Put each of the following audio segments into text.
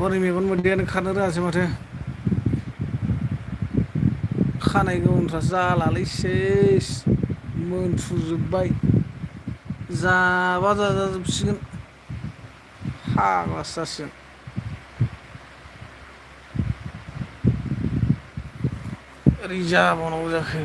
हरै मेगन मोदैयानो खारनो रोङासै माथो खानाय गोमोनफ्रा जालालै सेस मोनफ्रुजोब्बाय जाबा जाजाजोबसिगोन फाग्लासो जासिगोन ओरै जाबावनांगौ जाखो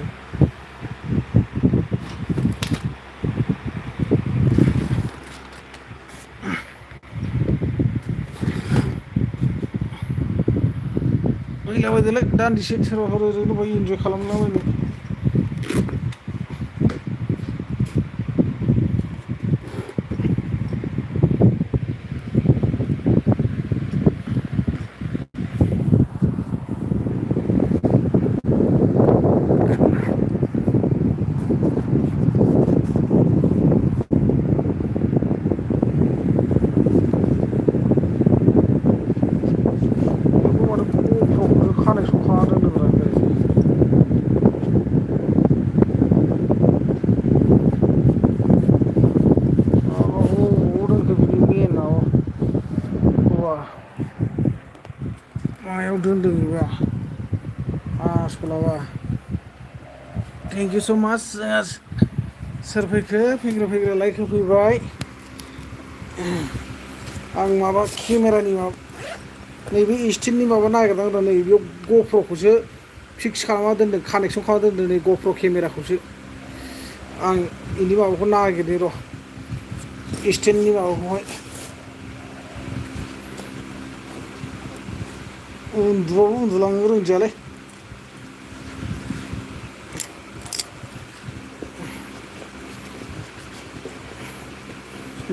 फैलाबायदोलै दान्दिसे सोरबाफोर ओरैनो दंबा इन्जय खालामलाबायनो बेखौ माथो गफोरखौसो कानेक्सन खालामना दोनदोंब्रा गाज्रि माबा अबाव दोनखो बिनि मेनाव बा मायाव दोनदों बेबा आसोलावा थेंक इउ स' माच जोंहा सोर फैखो फैग्रो लाइक होफैबाय आं माबा केमेरानि माबा नैबे स्टेन्डनि माबा नागिरदों र' नै बेयाव गप्र'खौसो फिक्स खालामना दोनदों कानेक्सन खालामना दोनदों नै गप्र' केमेराखौसो आं बेनि माबाखौ नागिरनि र' स्टेन्डनि माबाखौहाय उन्दुबाबो उन्दुलांनो रोंदियालै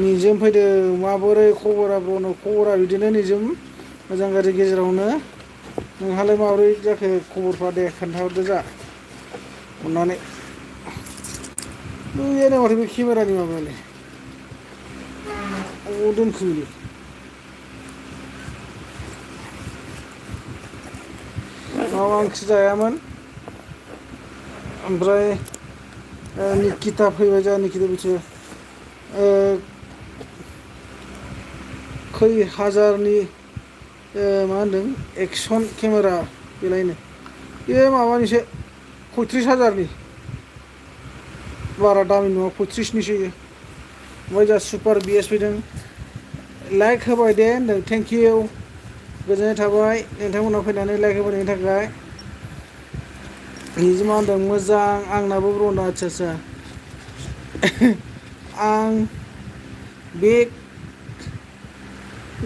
निजोम फैदों माबोरै खबरा ब्र'नो खबरा बिदिनो निजोम मोजां गाज्रि गेजेरावनो नोंहालाय माबोरै जाखो खबरफ्रा दे खोन्थाहरदो जा अननानै बैयानो माथो बे केमेरानि माबायालाय अबाव दोनखो बेलाय माबा ओंख्रि जायामोन ओमफ्राय निकिता फैबाय जा निकिता बिसोर खै हाजारनि मा होनदों एक्सन केमेरा बेलायनो बे माबानिसो 35,000नि बारा दामि नङा 35निसो ओमफ्राय जा सुपार बिएस फैदों लाइक होबाय दे होनदों थेंक इउ गोजोननाय थाबाय नोंथांमोना फैनानै लाइक होबायनि थाखाय निजोमा होनदों मोजां आंनाबो ब्र'ना आदसा आं बे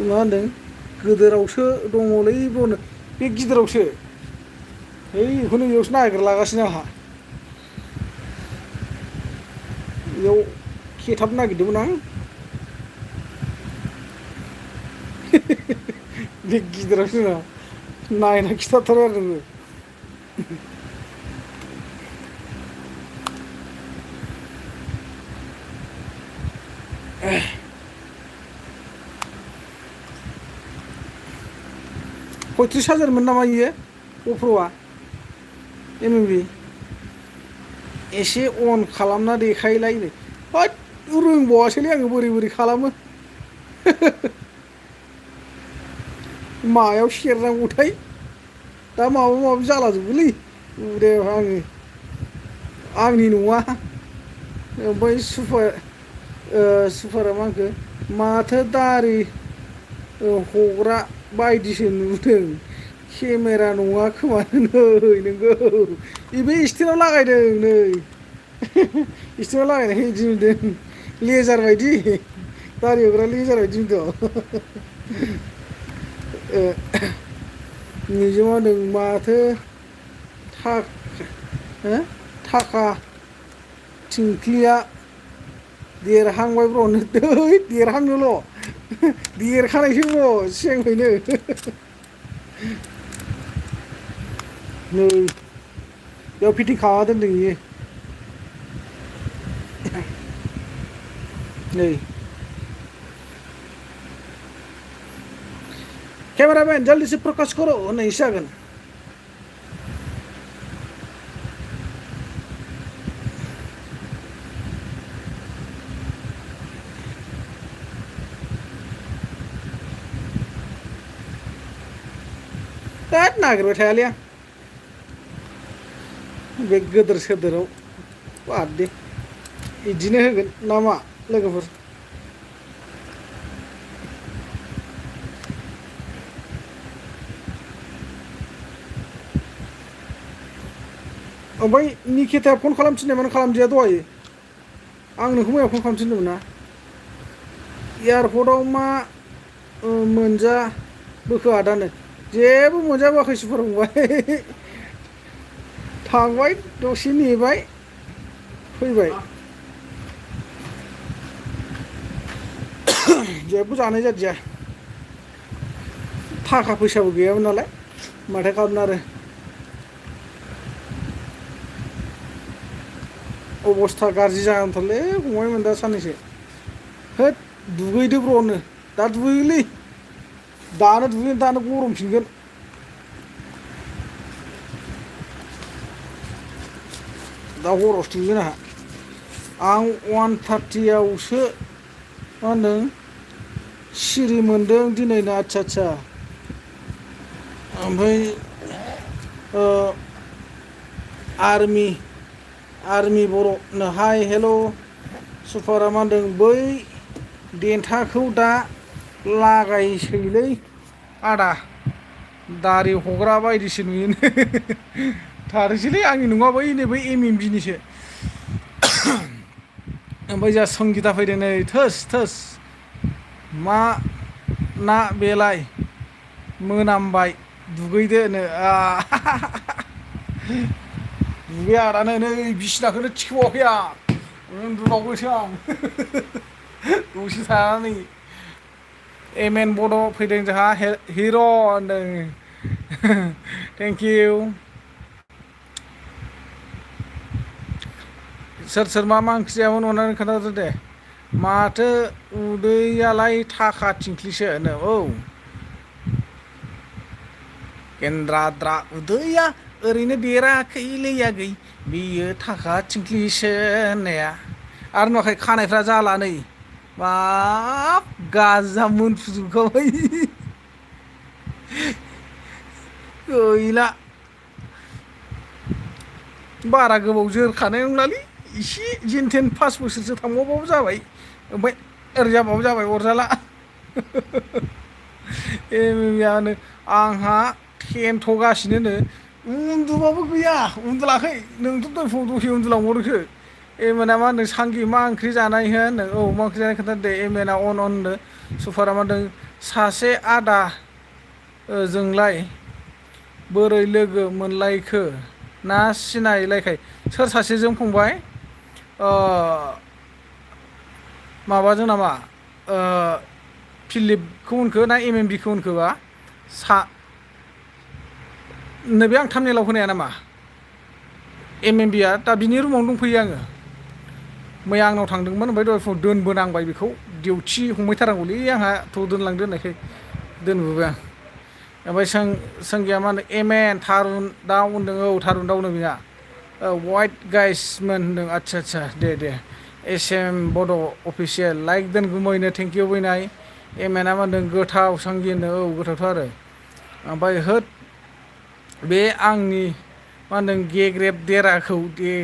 मा होनदों गोदोरावसो दङलै ब्र'नो बे गिदिरावसो है बेखौनो बेयावसो नागिरलागासिनो आंहा बेयाव खेथाबनो नागिरदोंमोन आं बे गिदिरावसो ना नायना खिथाथारो आरो नोङो पयथ्रिस हाजारमोन नामा इयो गप्र'आ एमएमबि एसे अन खालामना देखायलायनो होद रोंबावासैलै आङो बोरै खालामो मायाव सेरनांगौथाय दा माबा माबि जालाजोबोलै दे आंनि नङा ओमफ्राय सुपारा मा होनखो माथो दारि हग्रा बायदिसो नुदों केमेरा नङा खोमा नै नोंगौ बे स्टेन्डआव लागायदों नै स्टेन्डआव लागायनायखाय बिदि नुदों लेजार बायदि दारि हग्रा लेजार बायदि नुदों निजोमा होनदों माथो थाखा थिंख्लिया देरहांबाय ब्र' दै देरहांनोल' देरखानायसो ब्र' सिगांनिफ्रायनो नै बेयाव फिटिं खालामना दोनदों इयो नै कैमरामैन जल्दी से फोकस करो होननायसो जागोन होद नागिरबाय थायालै आं बे गोदोर सोदोराव बाद दे बिदिनो होगोन ना मा लोगोफोर ओमफ्राय निकिताया फन खालामफिननाय मानो खालामदिया दहाय आं नोंखौ मैया फन खालामफिनदोंमोन ना एयारपर्टआव मा मोनजाबोखो आदानो जेबो मोनजाबोआखै सुपार फंबाय थांबाय दसे नेबाय फैबाय जेबो जानाय जादिया थाखा फैसाबो गैयामोन नालाय माथो खालामनो आरो अबस्था गाज्रि जागोनथारलै फंबायमोन दा साननैसो होद दुगैदो ब्र'नो दा दुगैयोलै दानो दुगैगोन दानो गरमफिनगोन दा हरावसो दुगैगोन आं 1:30आवसो मा होनदों सिरि मोनदों दिनैनो आच्छा ओमफ्राय आर्मि बर'नो हाय हेल' सुपारा मा होनदों बै देन्थाखौ दा लागायसैलै आदा दारि हग्रा बायदिसो नुयोनो थारैसैलै आंनि नङा बै MMBनिसो ओमफ्राय जोंहा संगिता फैदों नै थोस मा ना बेलाय मोनामबाय दुगैदोनो दुगैया आदानो नै बिसिनाखौनो थिखोबावाखै आं उन्दुबावोसो आं दसे थानानै MN बड' फैदों जोंहा हिर' होनदों थेंक इउ सोर मा ओंख्रि जायामोन अननानै खोन्थाहरदो दे माथो उदैयालाय थाखा थिंख्लिसो औ गेन्द्राद्रा उदैया ओरैनो देराखैलै आगै बियो थाखा थिंख्लिसो होननाया आरो नुवाखै खानायफ्रा जाला नै बाब गाजा मोनफ्रुजोबखाबाय गैला बारा गोबाव जोरखानाय नंलालै एसे जेन थेन 5 बोसोरसो थांबावबाबो जाबाय ओमफ्राय ओरै जाबाबो जाबाय अरजाला एमएमआनो आंहा थेनथ'गासिनोनो उन्दुबाबो गैया उन्दुलाखै नोंथ' दहाय फुङाव दसे उन्दुलांबावदोंसो एमएनआ मा होनदों सांगि मा ओंख्रि जानाय हो होनदों औ मा ओंख्रि जानाय खोन्थादो दे एमएनआ अन होनदों सुपारा मा होनदों सासे आदा जोंलाय बोरै लोगो मोनलायखो ना सिनायलायखाय सोर सासेजों फंबाय माबाजों नामा फिलिपखौ होनखो ना MMBखौ होनखोबा नैबे आं थामनेलाव होनाया नामा MMBआ दा बिनि रुमावनो दंफैयो आङो मैया आंनाव थांदोंमोन ओमफ्राय दहाय फुङाव दोनबोनांबाय बेखौ डिउथि हमहैथारनांगौलै आंहा थ' दोनलांदो होननायखाय दोनबोबाय आं ओमफ्राय सोंगिया मा होनो MN थारुन दाउ होनदों औ थारुन दाउनो बेहा वाइट गाइसमोन होनदों आच्छा दे SM बड' अफिसियेल लाइक दोन गुमैनो थेंक इउ बैनाय MNआ मा होनदों गोथाव सांगि होनदों औ गोथावथ' आरो ओमफ्राय होद बे आंनि मा होनदों गेग्रेब देराखौ दे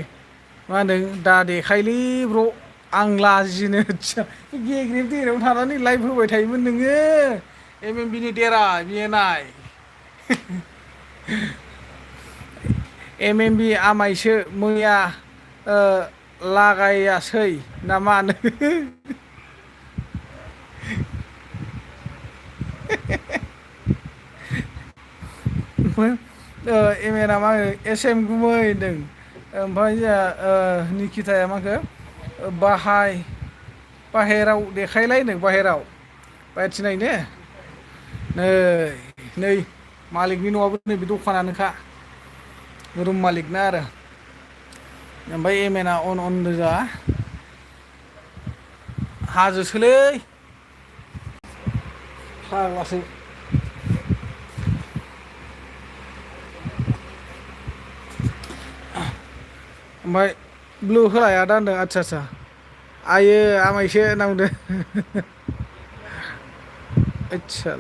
मा होनदों दा देखायलै ब्र' आं लाजिनो गेग्रेब देरायाव थानानै लाइभ होबाय थायोमोन नोङो MMBनि देरा बियो नाय MMB आमायसो मैया लागायासै ना मानो MNआ मा होनो SM गुमै होनदों ओमफ्राय जोंहा निकिताया मा होनखो बाहेराव देखायलायनो बाहेराव थिनायनो नै मालिकनि न'आबो नैबे दखानानोखा रुम मालिकना आरो ओमफ्राय MNआ अन गोजा हाजोसोलै फाग्लासो ओमफ्राय ब्लु होलाया दा होनदों आच्छा आयो आमायसो होनना बुंदों आच्छा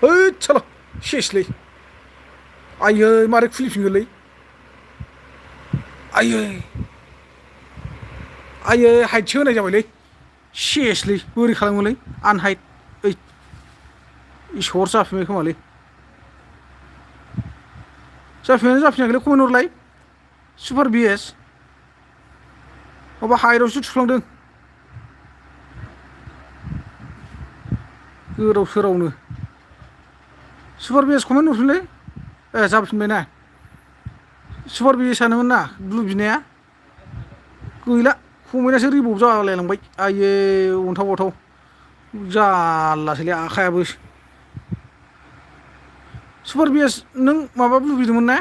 हैद साला सेसलै आयै मारै खुलिफिनगोनलै आयै आयै हाइटसो होनाय जाबायलै सेसलै बोरै खालामोलै आनहाइट ओइ इसर जाफिनबाय खोमालै जाफिनाखैलै कमेन्ट हरलाय सुपार बिएस माबा हाइटआवसो थुफ्लांदों गोदाव सोरावनो सुपार बिएस कमेन्ट हरफिनलै ए जाफिनबाय ना सुपार बिएसआनोमोन ना ब्लु बिनाया गैला कमेन्टआसो रिमुभ जालायलांबाय आयै अन्थाव बाथाव जारलासोलै आखायाबो सुपार बिएस नों माबा ब्लु बिदोंमोन ना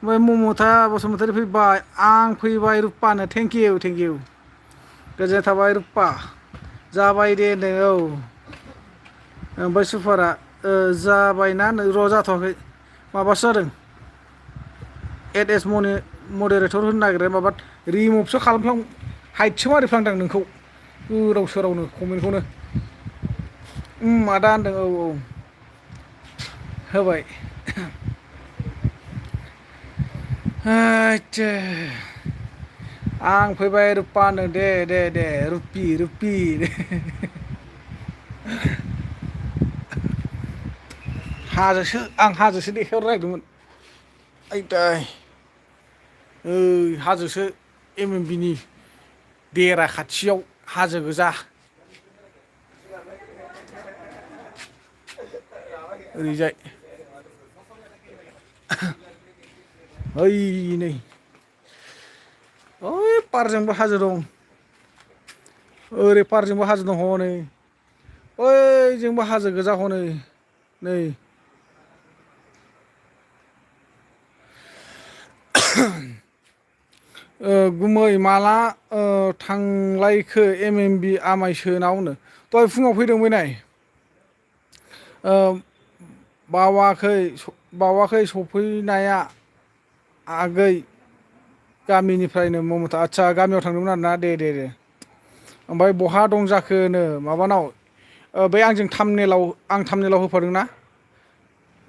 ओमफ्राय ममता बसुमतारी फैबाय आं फैबाय रुपानो थेंक इउ गोजोननाय थाबाय रुपा जाबाय दे होनदों औ ओमफ्राय सुपारा जाबायना र' जाथ'वाखै माबासो जादों एड एस मडारेटर होनो नागिरदों माबा रिमुभसो हाइटसो मारिफ्लांदां नोंखौ गोदाव सोरावनो कमेन्टखौनो आदा होनदों औ होबाय आच्छा आं फैबाय रुपानो दे रुपि आं हाजोसो देखायहरनो नागिरदोंमोन आइदाय हाजोसो MMB नि देरा खाथियाव हाजो गोजा ओरैजाय ओइ नै ओइ पारजोंबो हाजो दं ओरै पारजोंबो हाजो दं हनै ओइजोंबो हाजो गोजा हनै नै गुमै माला थांलायखो MMB आमायसोनावनो दहाय फुङाव फैदों बैनाय बावाखै सफैनाया आगै गामिनिफ्रायनो ममता आदसा गामियाव थांदोंमोन आरोना दे ओमफ्राय बहा दं जाखोनो माबानाव बै आं थामनेलाव होफादोंना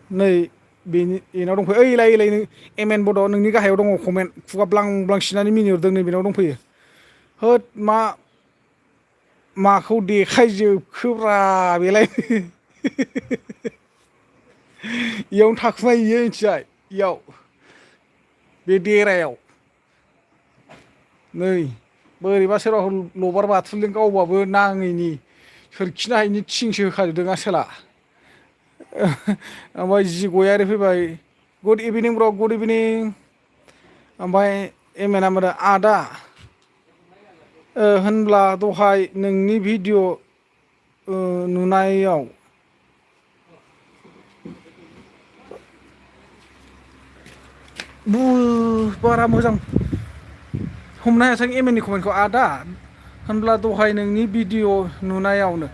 नै बेनाव दंफैयो ओइलाय नों MN बड' नोंनि गाहायाव दङ कमेन्ट खुगा ब्लां ब्लां सिनानै मिनिहरदों नै बेनाव दंफैयो होद माखौ देखायजोबखोब्रा बेलाय इयावनो थाखुमाहैयो मिथिबाय इयाव बे देरायाव नै बोरैबा सोरबा लबार बाथुलजों गावबाबो नाङैनि सोरखिनो हायिनि थिंसो होखाजोबदों आसोला ओमफ्राय जि गयारि फैबाय गुड इभिनिं ब्र गुड इभिनिं ओमफ्राय MN आ बुंदों आदा होनब्ला दहाय नोंनि भिडिअ नुनायाव बारा मोजां हमनो हायासै MN नि कमेन्टखौ आदा होनब्ला दहाय नोंनि भिडिअ नुनायावनो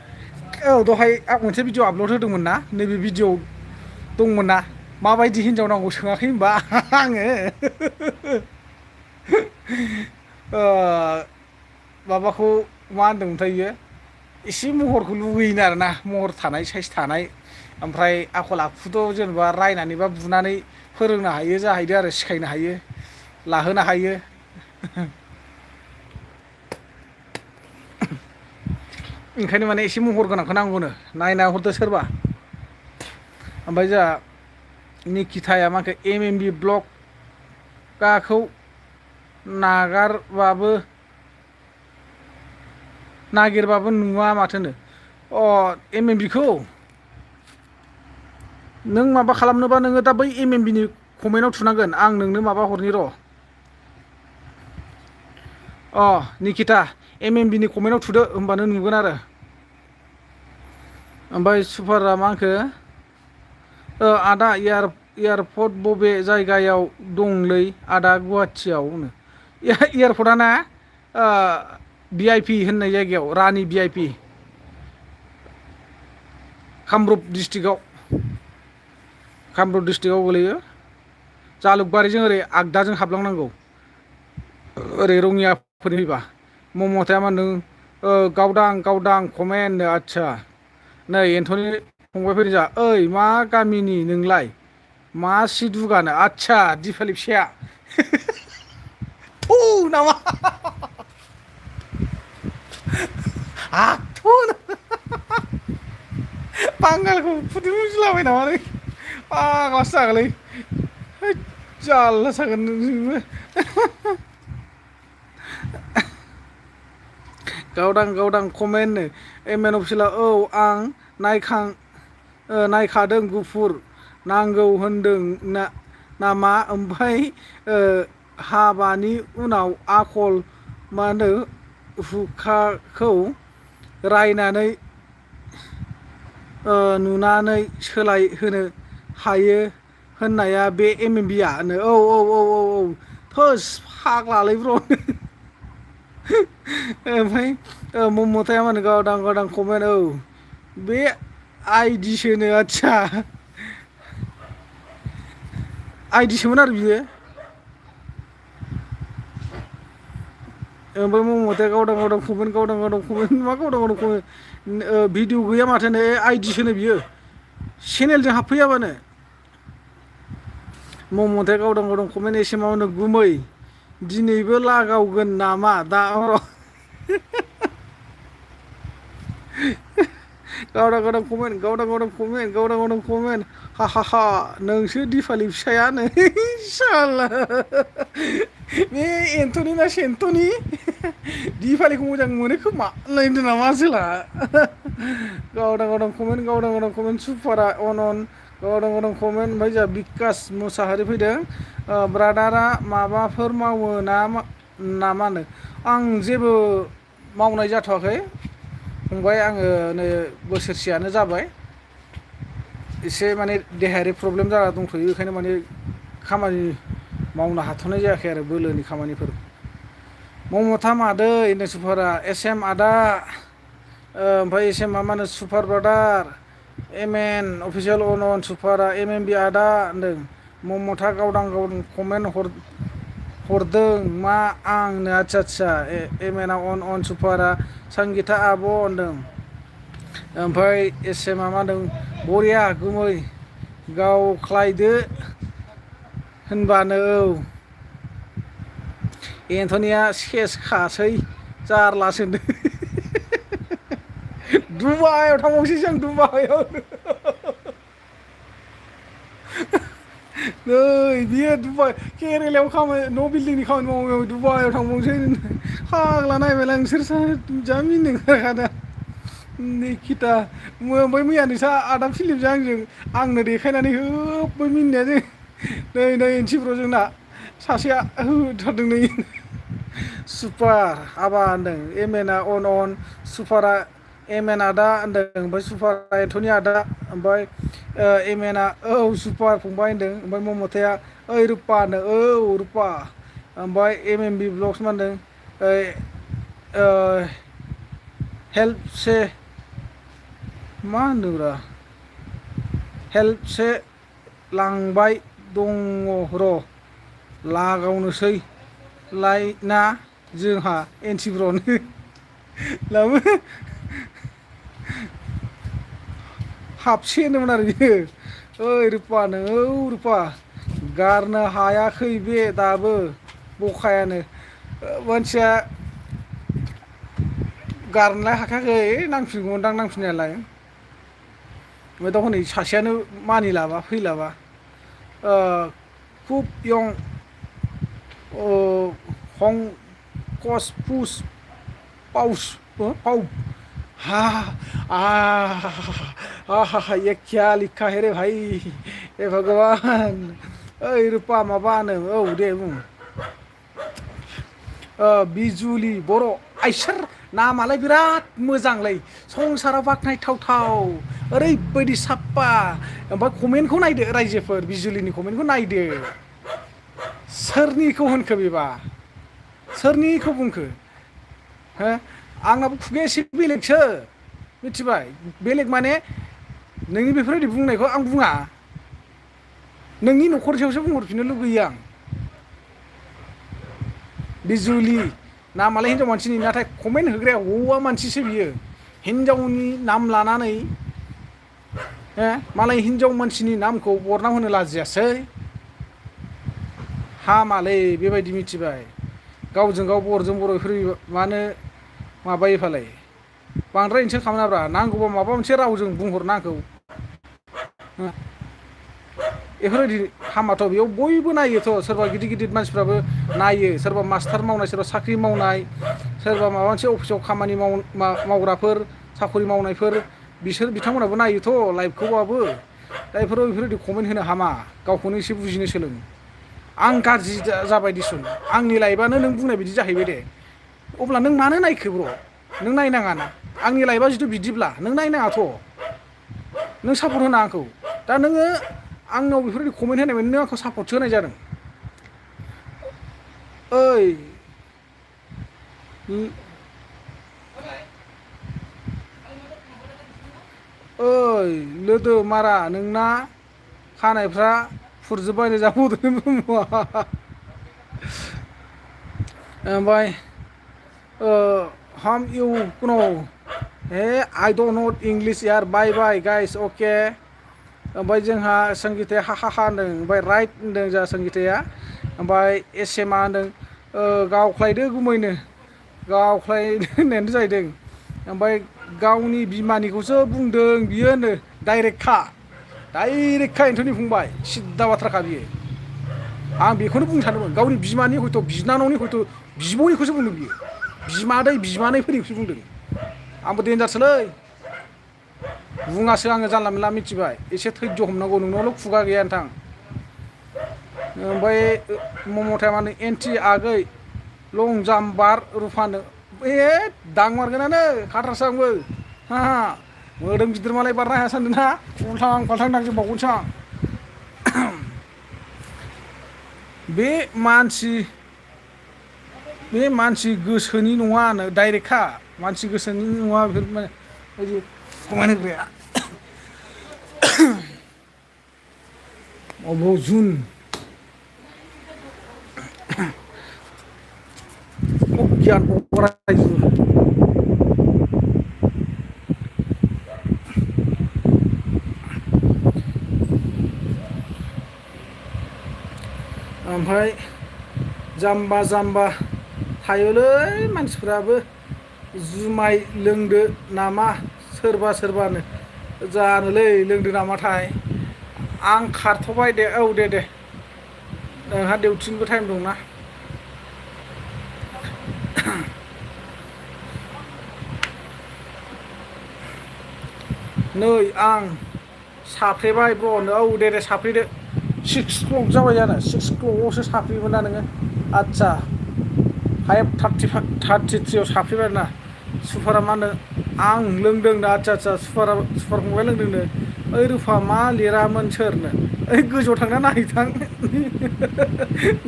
औ दहाय आं मोनसे भिडिअ आपलड होदोंमोन ना नैबे भिडिअ दंमोन ना माबायदि हिनजाव नांगौ सोङाखै होनबा आङो माबाखौ मा होनदोंमोनथाय इयो एसे महरखौ लुगैयोनो आरोना महर थानाय साइस थानाय ओमफ्राय आखल आखुथ' जेनेबा रायनानै बा बुनानै फोरोंनो हायो जाहैदों आरो सिखायनो हायो लाहोनो हायो ओंखायनो माने एसे महर गोनांखौ नांगौनो नायना हरदो सोरबा ओमफ्राय जोंहा निकिताया मा होनखो MMB ब्लग गाखौ नागिरबाबो नुवा माथोनो MMB खौ नों माबा खालामनोबा नोङो दा बै MMB नि कमेन्टआव थुनांगोन आं नोंनो माबा हरनि र' निकिता MMB नि कमेन्टआव थुदो होमबानो नुगोन आरो ओमफ्राय सुपारा मा होनखो आदा एयारपर्ट बबे जायगायाव दंलै आदा गुवाहाटियावनो एयारपर्टआ ना VIP होननाय जायगायाव रानि VIP कामरुप डिस्ट्रिक्टआव गोलैयो जालुकबारिजों ओरै आगदाजों हाबलांनांगौ ओरै रङियाफोर फैबा ममताया मा होनदों गावदां कमेन्ट आदसा नै फंबाय फैदों जा ओइ मा गामिनि नोंलाय मा सि दुगानो आदसा दिफालि फिसाया थु नामा आथु बांगालखौ फुदुं बुजिलाबाय नामा नों फाग्लासो जागोनलै हैद जारला जागोन नोंजोंबो गावदां कमेन्टनो एम एन अफिसियेला औ आं नायखादों गुफुर नांगौ होनदों नामा ओमफ्राय हाबानि उनाव आखल मा होनो हुखाखौ रायनानै नुनानै सोलायहोनो हायो होननाया बे एम एम बिया औ थोस फाग्लालै ब्र ओमफ्राय ममताया मा होनो गावदां कमेन्ट औ बे आइदिसोनो आदसा आइदिसोमोन आरो बियो ओमफ्राय ममताया गावदां कमेन्ट मा गावदां कमेन्ट भिडिअ गैया माथो नै आइदिसोनो बियो चेनेलजों हाबफैयाबानो ममताया गावदां कमेन्ट एसेमावनो गुमै दिनैबो लागावगोन नामा दा गावदां कमेन्ट हा नोंसो दिफालि फिसाया नै साला बे एन्थनि ना सेन्थनि दिफालिखौ मोजां मोनो खोमा होनलायदों नामा आसोला गावदां कमेन्ट सुपारा अन गावदां कमेन्ट ओमफ्राय जोंहा बिकास मुसाहारि फैदों ब्रादारा माबाफोर मावो नामानो आं जेबो मावनाय जाथ'वाखै फंबाय आङो नै बोसोरसेयानो जाबाय एसे माने देहायारि प्रब्लेम जाना दंथ'यो बेखायनो माने खामानि मावनो हाथ'नाय जायाखै आरो बोलोनि खामानिफोर ममता मादै होनदों सुपारा एस एम आदा ओमफ्राय एस एम मा होनो super brother M N official on सुपारा एम एम बि आदा होनदों ममता गावदां कमेन्ट हरदों मा आंनो आदसा एम एन अन सुपारा संगिता आब' होनदों ओमफ्राय एस एम मा होनदों बरिया गुमै गावख्लायदो होनबानो औ एन्थनिया सेस खासै जारलासो होनदों दुबाइयाव थांबावनोसै जों दुबाइयाव नै बियो दुबाइ केरेलायाव खामानि न' बिल्डिंनि खामानि मावो दुबाइयाव थांबावनोसै फाग्ला नायबायलां नोंसोर जा मिनिनो ओंखारखादों निखिता ओमफ्राय मैया नोंसा आदा फिलिपजों आंनो देखायनानै होब्बाय मिनिनाया जों नै एनसिफ्राव जोंना सासेया होथारदों नै सुपार हाबा होनदों एम एन अन सुपारा एम एन आदा होनदों ओमफ्राय सुपार एन्थनि आदा ओमफ्राय एम एन औ सुपार फंबाय होनदों ओमफ्राय ममताया ओइ रुपा होनदों औ रुपा ओमफ्राय एम एम बि ब्लग्स मा होनदों हेल्पसे मा होनदोंब्रा हेल्पसे लांबाय दङ र' लागावनोसै लायना जोंहा एनसिफ्रावनो लाबो हाबसे होनदोंमोन आरो बियो ओइ रुपानो औ रुपा गारनो हायाखै बे दाबो बखायानो मानसिया गारनोलाय हाखायाखै नांफिनगौमोनदां नांफिननायालाय ओमफ्राय दा हनै सासेयानो मानिलाबा फैलाबा खुब यं हं कस पुस पाउस पाउ हा ये क्या लिखा है रे भाई हे भगवान ओइ रुपा माबा होनो औ दे बुं बिजुलि बर' आइसोर नामालाय बिराद मोजांलै संसाराव बाख्नायथावथाव ओरैबायदि साफा ओमफ्राय कमेन्टखौ नायदो रायजोफोर बिजुलिनि कमेन्टखौ नायदो सोरनिखौ होनखो बेबा सोरनिखौ बुंखो हो आंनाबो खुगाया एसे बेलेगसो मिथिबाय बेलेग माने नोंनि बेफोरबायदि बुंनायखौ आं बुङा नोंनि न'खरसेयावसो बुंहरफिननो लुगैयो आं बिजुलि नामालाय हिनजाव मानसिनि नाथाय कमेन्ट होग्राया हौवा मानसिसो बियो हिनजावनि नाम लानानै मालाय हिनजाव मानसिनि नामखौ बरनाम होनो लाजियासै हामालै बेबायदि मिथिबाय गावजों गाव बरजों बर बेफोर मानो माबायो फालाय बांद्राय इनसाल्ट खालामनाङाब्रा नांगौबा माबा मोनसे रावजों बुंहरनो आंखौ बेफोरबायदि हामाथ' बेयाव बयबो नायोथ' सोरबा गिदिर गिदिर मानसिफ्राबो नायो सोरबा मास्टार मावनाय सोरबा साख्रि मावनाय सोरबा माबा मोनसे अफिसाव खामानि मावग्राफोर साखरि मावनायफोर बिसोर बिथांमोनहाबो नायोथ' लाइभखौबाबो दा बेफोरबायदि कमेन्ट होनो हामा गावखौनो एसे बुजिनो सोलों आं गाज्रि जाबाय दिसुन आंनि लाइफआनो नों बुंनाय बिदि जाहैबाय दे अब्ला नों मानो नायखो ब्र' नों नायनाङाना आंनि लाइफआ जुदि बिदिब्ला नों नायनाङाथ' नों सापर्ट होनाङा आंखौ दा नोङो आंनाव बेफोरबायदि कमेन्ट होनाय माने नों आंखौ सापर्टसो होनाय जादों ओइ ओइ लोदो मारा नोंना खानायफ्रा फुरजोबबायनो जाबावदों ओमफ्राय हम इउ कुन' hey I don't know English यार बाय बाय गाइस अके ओमफ्राय जोंहा संगिताया हा होनदों ओमफ्राय राइट होनदों जोंहा संगिताया ओमफ्राय एसेमा होनदों गावख्लायदो गुमैनो गावख्लायदो होननायानो जाहैदों ओमफ्राय गावनि बिमानिखौसो बुंदों बियो होनो डाइरेक्टखा एन्थ'नि फंबाय सिद्दा बाथ्राखा बियो आं बेखौनो बुंनो सानदोंमोन गावनि बिमानि हयथ' बिनानावनि हयथ' बिब'निखौसो बुंदों बियो बिमादै बिमानैफोरनिखौसो बुंदों आंबो देनजारसोलै बुङासो आङो जानला मोनला मिथिबाय एसे धैज्य हमनांगौ नोंनावल' खुगा गैया नोंथां ओमफ्राय ममताया माने एन्टि आगै लं जाम्प रुफानो दांमारगोनानो खाथ्रासो आंबो हा मोदोम गिदिर मालाय बारनो हाया सानदों ना उल्थां फाल्थां नांजोबबावगोनसो आं बे मानसि गोसोनि नङा डाइरेक्टखा मानसि गोसोनि नङा बेफोर बायदि कमेन्ट होग्राया अबाव जुन अगियान अरायजु ओमफ्राय जाम्बा जाम्बा थायोलै मानसिफ्राबो जुमाय लोंदो नामा सोरबानो जानोलै लोंदो नामाथाय आं खारथ'बाय दे औ दे नोंहा डिउटिनिबो टाइम दंना नै आं साफ्रेबाय ब्र' औ दे साफ्रेदो 6 o'clock जाबाय जानो 6 o'clockआवसो साफ्रेयोमोन ना नोङो आदसा 5:33 साफ्रेबाय आरोना सुपारा मा होनो आं लोंदोंनो आदसा सुपार फंबाय लोंदोंनो ओइ रुफा मा लिरामोन सोरनो ओइ गोजौआव थांना नायहैथां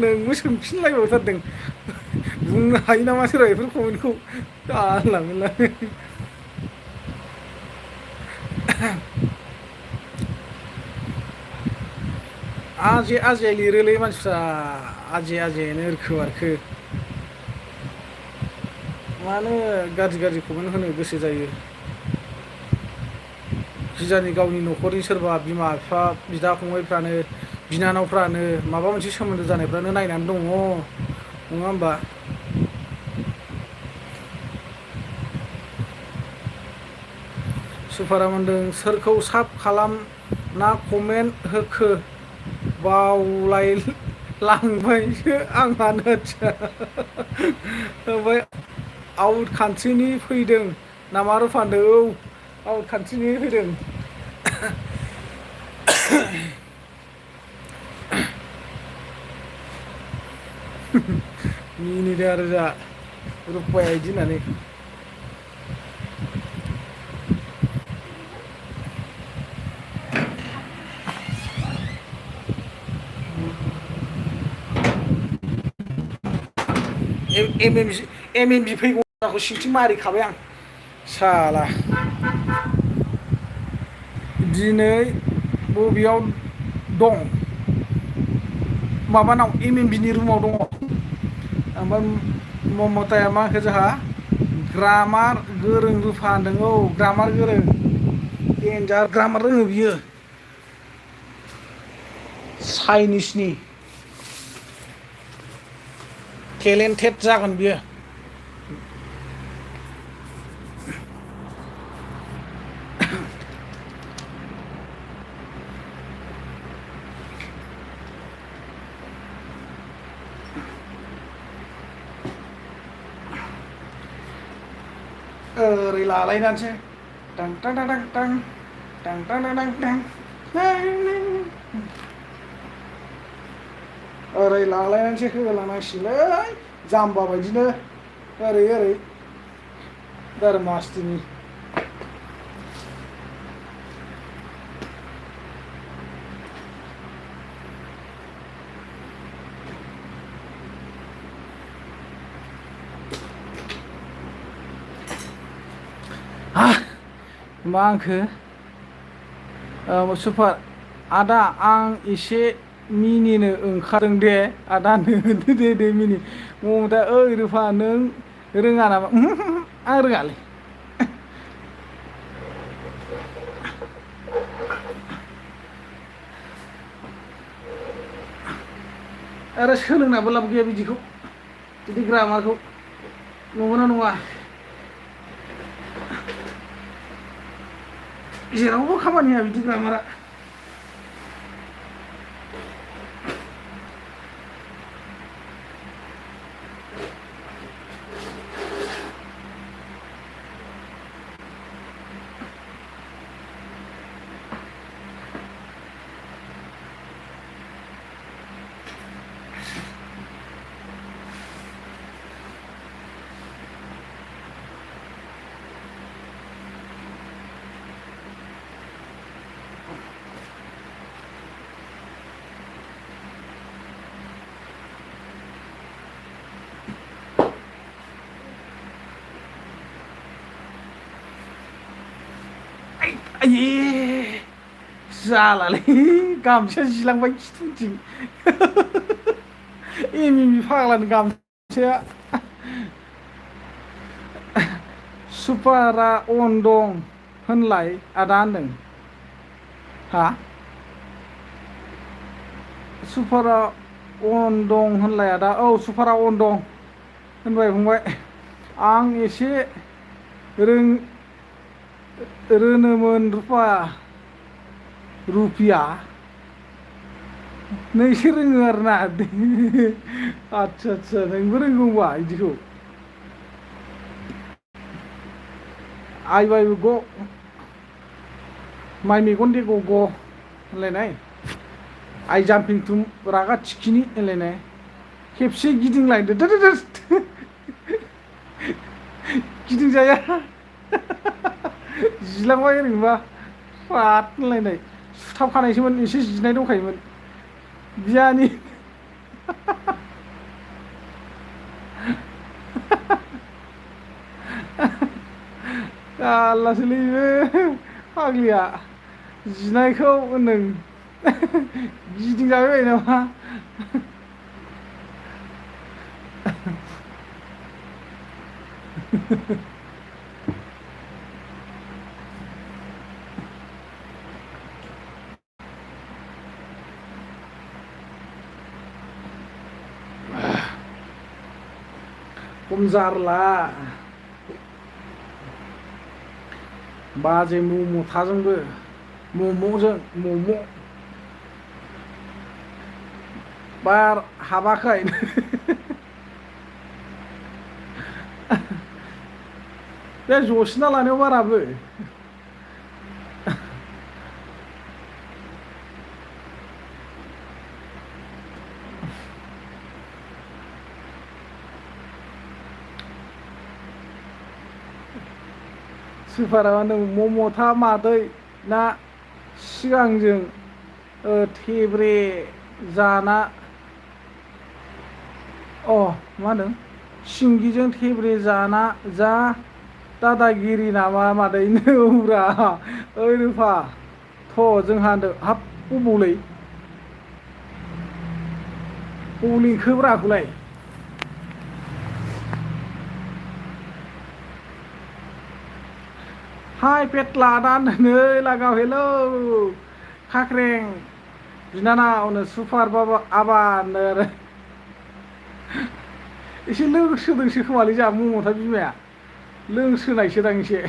नोंबो सोंफिनलायबावथारदों बुंनो हायो नामा सोरबा बेफोर कमेन्टखौ जानला आजे लिरोलै मानसिफ्रा आजेनो ओरखो मानो गाज्रि कमेन्ट होनो गोसो जायो खिजानि गावनि न'खरनि सोरबा बिमा बिफा बिदा फंबायफ्रानो बिनानावफ्रानो माबा मोनसे सोमोन्दो जानायफ्रानो नायनानै दङ नङा होमबा सुपारा मोनदों सोरखौ साब खालामना कमेन्ट होखो बावलायलांबायसो आंहानो ओमफ्राय आउट कान्ट्रिनि फैदों नामा रुफान्दो औ आउट कान्ट्रिनि फैदों मिनिदों आरो जा रुपाया बिदि होननानै एम एम बि फैगौ सिंथिं मारिखाबाय आं साला दिनै बबेयाव दं माबानाव एम एम बिनि रुमाव दङ ओमफ्राय ममताया मा होनखो जोंहा ग्रामार गोरों रुफा होनदों औ ग्रामार गोरों देन्जार ग्रामार रोङो बियो चाइनिसनि टेलेन्टेड जागोन बियो ओरै लालायनानैसो टां टां टां टां टां टां टां टां टां ओरै लालायनानैसो होलांनांसिगोनलै जाम्बा बायदिनो ओरै ओरै धर्मास्थिनि मा होनखो सुपार आदा आं एसे मिनिनो ओंखारदों दे आदा दे मिनि ममता ओइ रुफा नों रोङा नामा आं रोङालै आरो सोलोंनाबो लाब गैया बिदिखौ बिदि ग्रामारखौ नंगौना नङा जेरावबो खामानि होया बिदि ग्रामारा आइये जालालै गामसा जिलांबाय खिथुथिं एमिमि फाग्लानि गामसाया सुपारा अन दं होनलाय आदा होनदों हा सुपारा अन दं होनलाय आदा औ सुपारा अन दं होनबाय फंबाय आं एसे रोनोमोन रुपिया नोंसो रोङो आरोना आदसा आदसा नोंबो रोंगौ होनबा बिदिखौ आइ बाय ग माइ मेगन दे ग होनलायनाय आइ जाम्पिं टु रागा थिखिनि होनलायनाय खेबसे गिदिंलायदो गिदिंजाया जिलांबाय ओरैनोबा फाट होनलायनाय सुथाबखानायसोमोन एसे जिनाय दंखायोमोन बियानि जारलासोलै बे फाग्लिया जिनायखौ होनदों गिदिंजाबाय बायो नामा खम जारला बाजै मम'थाजोंबो मम' बार हाबाखै बे जसिना लानायाव बाराबो सुपारा होनदों मम'था मादै ना सिगांजों थेब्रे जाना मा होनदों सिंगिजों थेब्रे जाना जा दादागिरि नामा मादै नौब्रा ओइ रुफा थ' जोंहा होनदों हाब बबावलै बबाव लिंखोब्रा आखौलाय हाय पेटला दान नै लागाव हेलौ खाख्रें बिनानावनो सुपार बाबा आबानो आरो एसे लोंसोदोंसो खोमालै जोंहा ममता बिमाया लोंसोनायसोदां एसे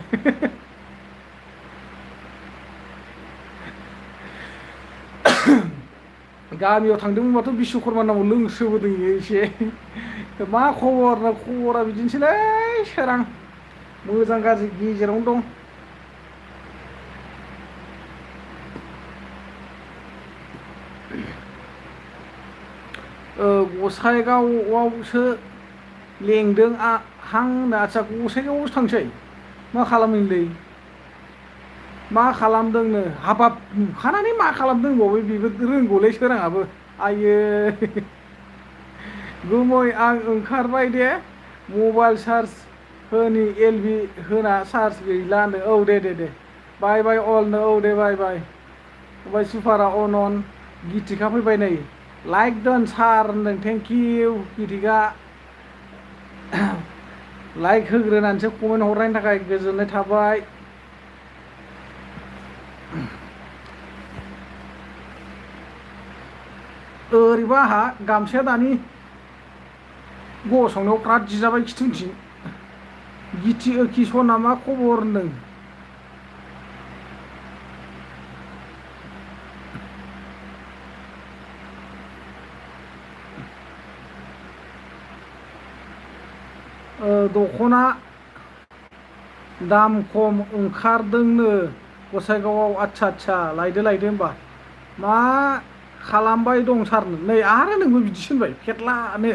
गामियाव थांदोंमोनबाथ' बिश्वकर्मा नामाव लोंसोबोदों एसे मा खबर ना खबरा बिदिनोसैलै सोरां मोजां गाज्रि गेजेरावनो दं गसाइगावआवसो लेंदों हांनो आदसा गसाइगावआवसो थांसै मा खालामहैनोलै मा खालामदोंनो हाबाब नुखानानै मा खालामदों होनबावो बेबो रोंगौलै सोराङाबो आयै गुमै आं ओंखारबाय दे मबाइल चार्ज होनि एलबि होना चार्ज गैलानो औ दे बाय बाय अलनो औ दे बाय ओमफ्राय सुपारा अनन गितिका फैबाय नै लाइक दोन सार होनदों thank U Gitika like होग्रोनानैसो comment हरनायनि थाखाय गोजोननाय थाबाय ओरैबा आंहा गामसाया दानि गसंनायाव बिराद जिजाबाय खिथुथिं गिथि ओखि सना मा खबर होनदों दख'ना दाम खम ओंखारदोंनो गसाइगावआव आदसा लायदो होमबा मा खालामबाय दं सारनो नै आरो नोंबो बिदिसो होनबाय फेटलानो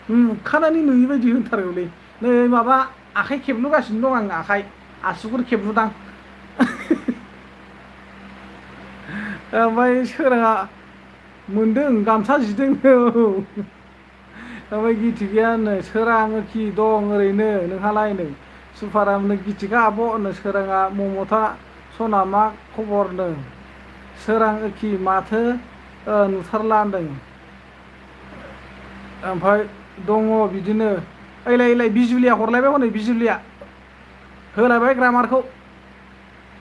नुखानानै नुयि बायदि होनथारगौलै नै माबा आखाइ खेबलुगासिनो दं आं आखाइ आसुगुर खेबलुदां ओमफ्राय सोराङा मोनदों गामसा जिदों ओमफ्राय गितिकाया होनो सोराङोखि दं ओरैनो नोंहालाय नै सुपारा होनो गितिका आब' होनो सोराङा ममता सना मा खबरनो सोरां ओखि माथो नुथारला होनदों ओमफ्राय दङ बिदिनो ओइलाय बिजुलिया हरलायबाय हनै बिजुलिया होलायबाय ग्रामारखौ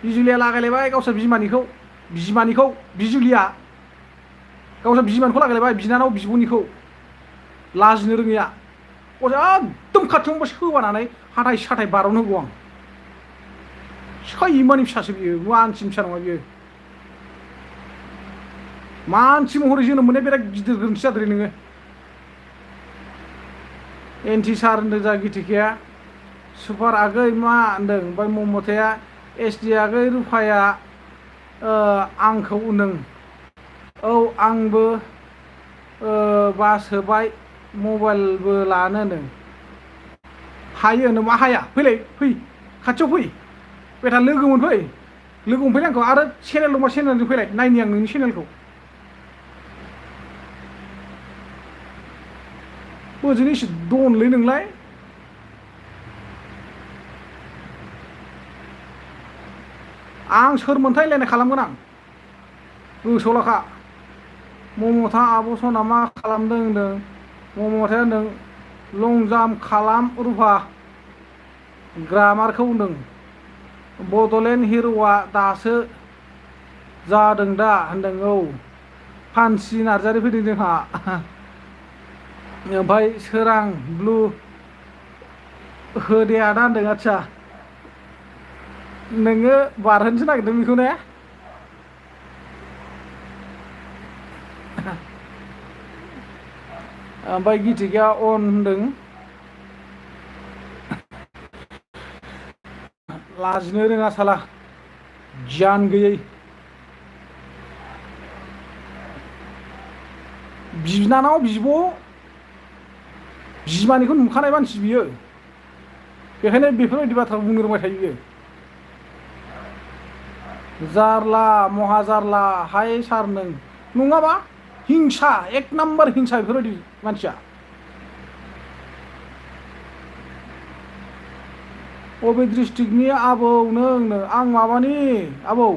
बिजुलिया लागायलायबाय गावसोर बिमानिखौ बिजुलिया गावसोर बिमानिखौ लागायलायबाय बिनानाव बिब'निखौ लाजिनो रोङिया एकदम खाथियावनोबा सोबानानै हाथाय साथाय बारौनो होगौ आं सैमानि फिसासो बियो मानसिनि फिसा नङा बियो मानसि महरै जोनोम मोननाय बिराद गिदिर गोरोन्थि जादों नोङो एन्टि सार होनदों जा गितिकाया सुपार आगै मा होनदों ओमफ्राय ममताया एसडि आगै रुफाया आंखौ होनदों औ आंबो बासोबाय मबाइलबो लानोनो हायो मा हाया फै खाथियाव फै बेटा लोगो मोनफै आंखौ आरो चेनेल दंबा चेनेलजों फैलाय नायनि आं नोंनि चेनेलखौ बोजों एसे दनलै नोंलाय आं सोरमोनथाय लायनाय खालामगोन आं गोसोआव लाखा ममता आब' सना मा खालामदों होनदों ममताया होनदों लं जाम्प खालाम रुफा ग्रामारखौ होनदों बड'लेण्ड हिर'आ दासो जादों दा होनदों औ फानसि नार्जारि फैदों जोंहा ओमफ्राय सोरां ब्लु होदे आदा होनदों आदसा नोङो बारहोनोसो नागिरदों बेखौ ने ओमफ्राय गितिकाया अन होनदों लाजिनो रोङा साला गियान गैयै बिनानाव बिब' बिमानिखौ नुखानाय मानसि बियो बेखायनो बेफोरबायदि बाथ्रा बुंनो रोंबाय थायो बियो जारला महा जारला हाय सार नङाबा हिंसा एक नाम्बार हिंसा बेफोरबायदि मानसिया बबे डिस्ट्रिक्टनि आबौ नोंनो आं माबानि आबौ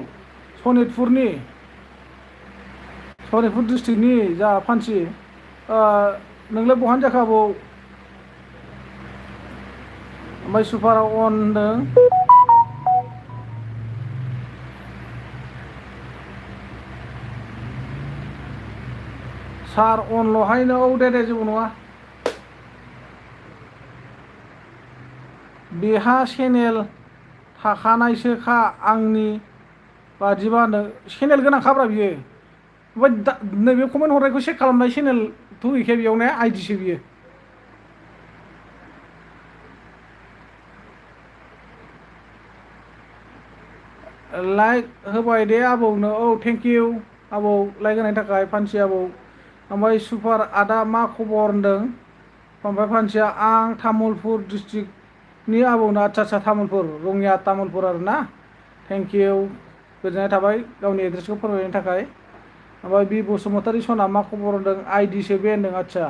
सनितपुर डिस्ट्रिक्टनि जा फानसि नोंलाय बहानि जाखो आबौ ओमफ्राय सुपारा अन होनदों सार अनल'हायनो औ दे जेबो नङा बेहा चेनेल थाखानायसोखा आंनि बादिबानो चेनेल गोनांखाब्रा बियो ओमफ्राय नैबे कमेन्ट हरनायखौ चेक खालामनाय चेनेलथ' गैखाया बेयाव ने आइडिसो बियो लाइक होबाय दे आबौनो औ थेंक इउ आबौ लाइक होनायनि थाखाय फानसि आबौ ओमफ्राय सुपार आदा मा खबर होनदों ओमफ्राय फानसिया आं तामुलपुर डिस्ट्रिक्टनि आबौनो आदसा तामुलपुर रङिया तामुलपुर आरोना थेंक इउ गोजोननाय थाबाय गावनि एड्रेसखौ फोरमायनायनि थाखाय ओमफ्राय बि बसुमतारी सना मा खबर होनदों आइडिसो बे होनदों आदसा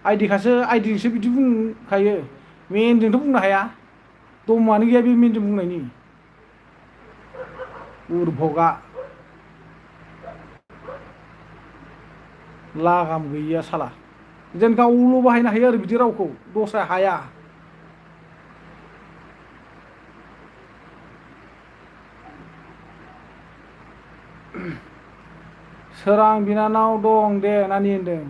आइडिखासो आइडिजोंसो बिदि बुंखायो मेनजोंथ' बुंनो हाया दमानो गैया बे मेनजों बुंनायनि उरभगा लागाम गैयिया साला जेन गावल' बाहायनो हायो आरो बिदि रावखौ दस्रा हाया सोरां बिनानाव दं दे नानि होनदों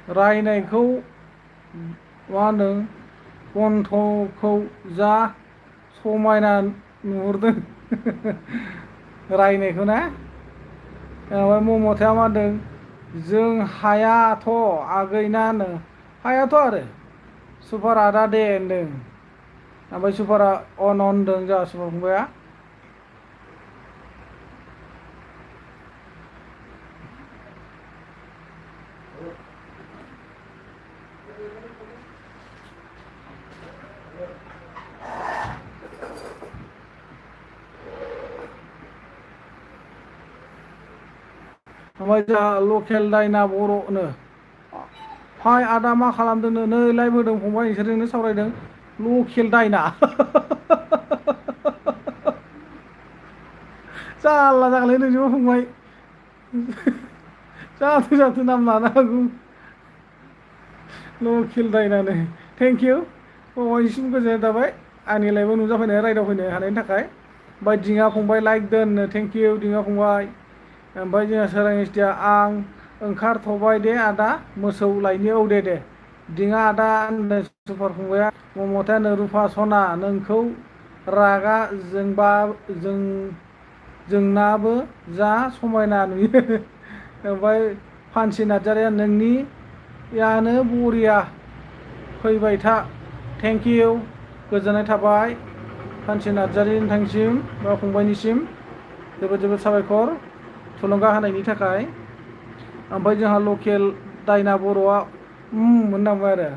रायनायखौ मा होनदों कन्थखौ जा समायना नुहुरदों रायनायखौ ना ओमफ्राय ममताया मा होनदों जों हायाथ' आगैना होनो हायाथ' आरो सुपार आदा दे होनदों ओमफ्राय सुपारा अन होनदों जोंहा सुपार फंबाया ओमफ्राय जोंहा लकेल दायना बर'नो हाय आदा मा खालामदोंनो नै लाइभ होदों फंबाय नोंसोरजोंनो सावरायदों लकेल दायना जारला जागोनलै नोंजोंबो फंबाय जाथो नाम लानो हागौ लकेल दायनानो थेंक इउ फंबायनिसिम गोजोननाय थाबाय आंनि लाइभआव नुजाफैनाय रायदावफैनो हानायनि थाखाय ओमफ्राय दिङा फंबाय लाइक दोननो थेंक इउ दिङा फंबाय ओमफ्राय जोंहा सोरां इस्टिया आं ओंखारथ'बाय दे आदा मोसौ लायनो औ दे दिङा आदा होनदों सुपार फंबाया ममतायानो रुफा सना नोंखौ रागा जोंनाबो जा समायना नुयो ओमफ्राय फानसि नार्जारिया नोंनियानो बरिया फैबाय था थेंक इउ गोजोननाय थाबाय फानसि नार्जारि नोंथांसिम बा फंबायनिसिम जोबोद जोबोद साबायखर थुलुंगा होनायनि थाखाय ओमफ्राय जोंहा लकेल दायना बर'आ होननांबाय आरो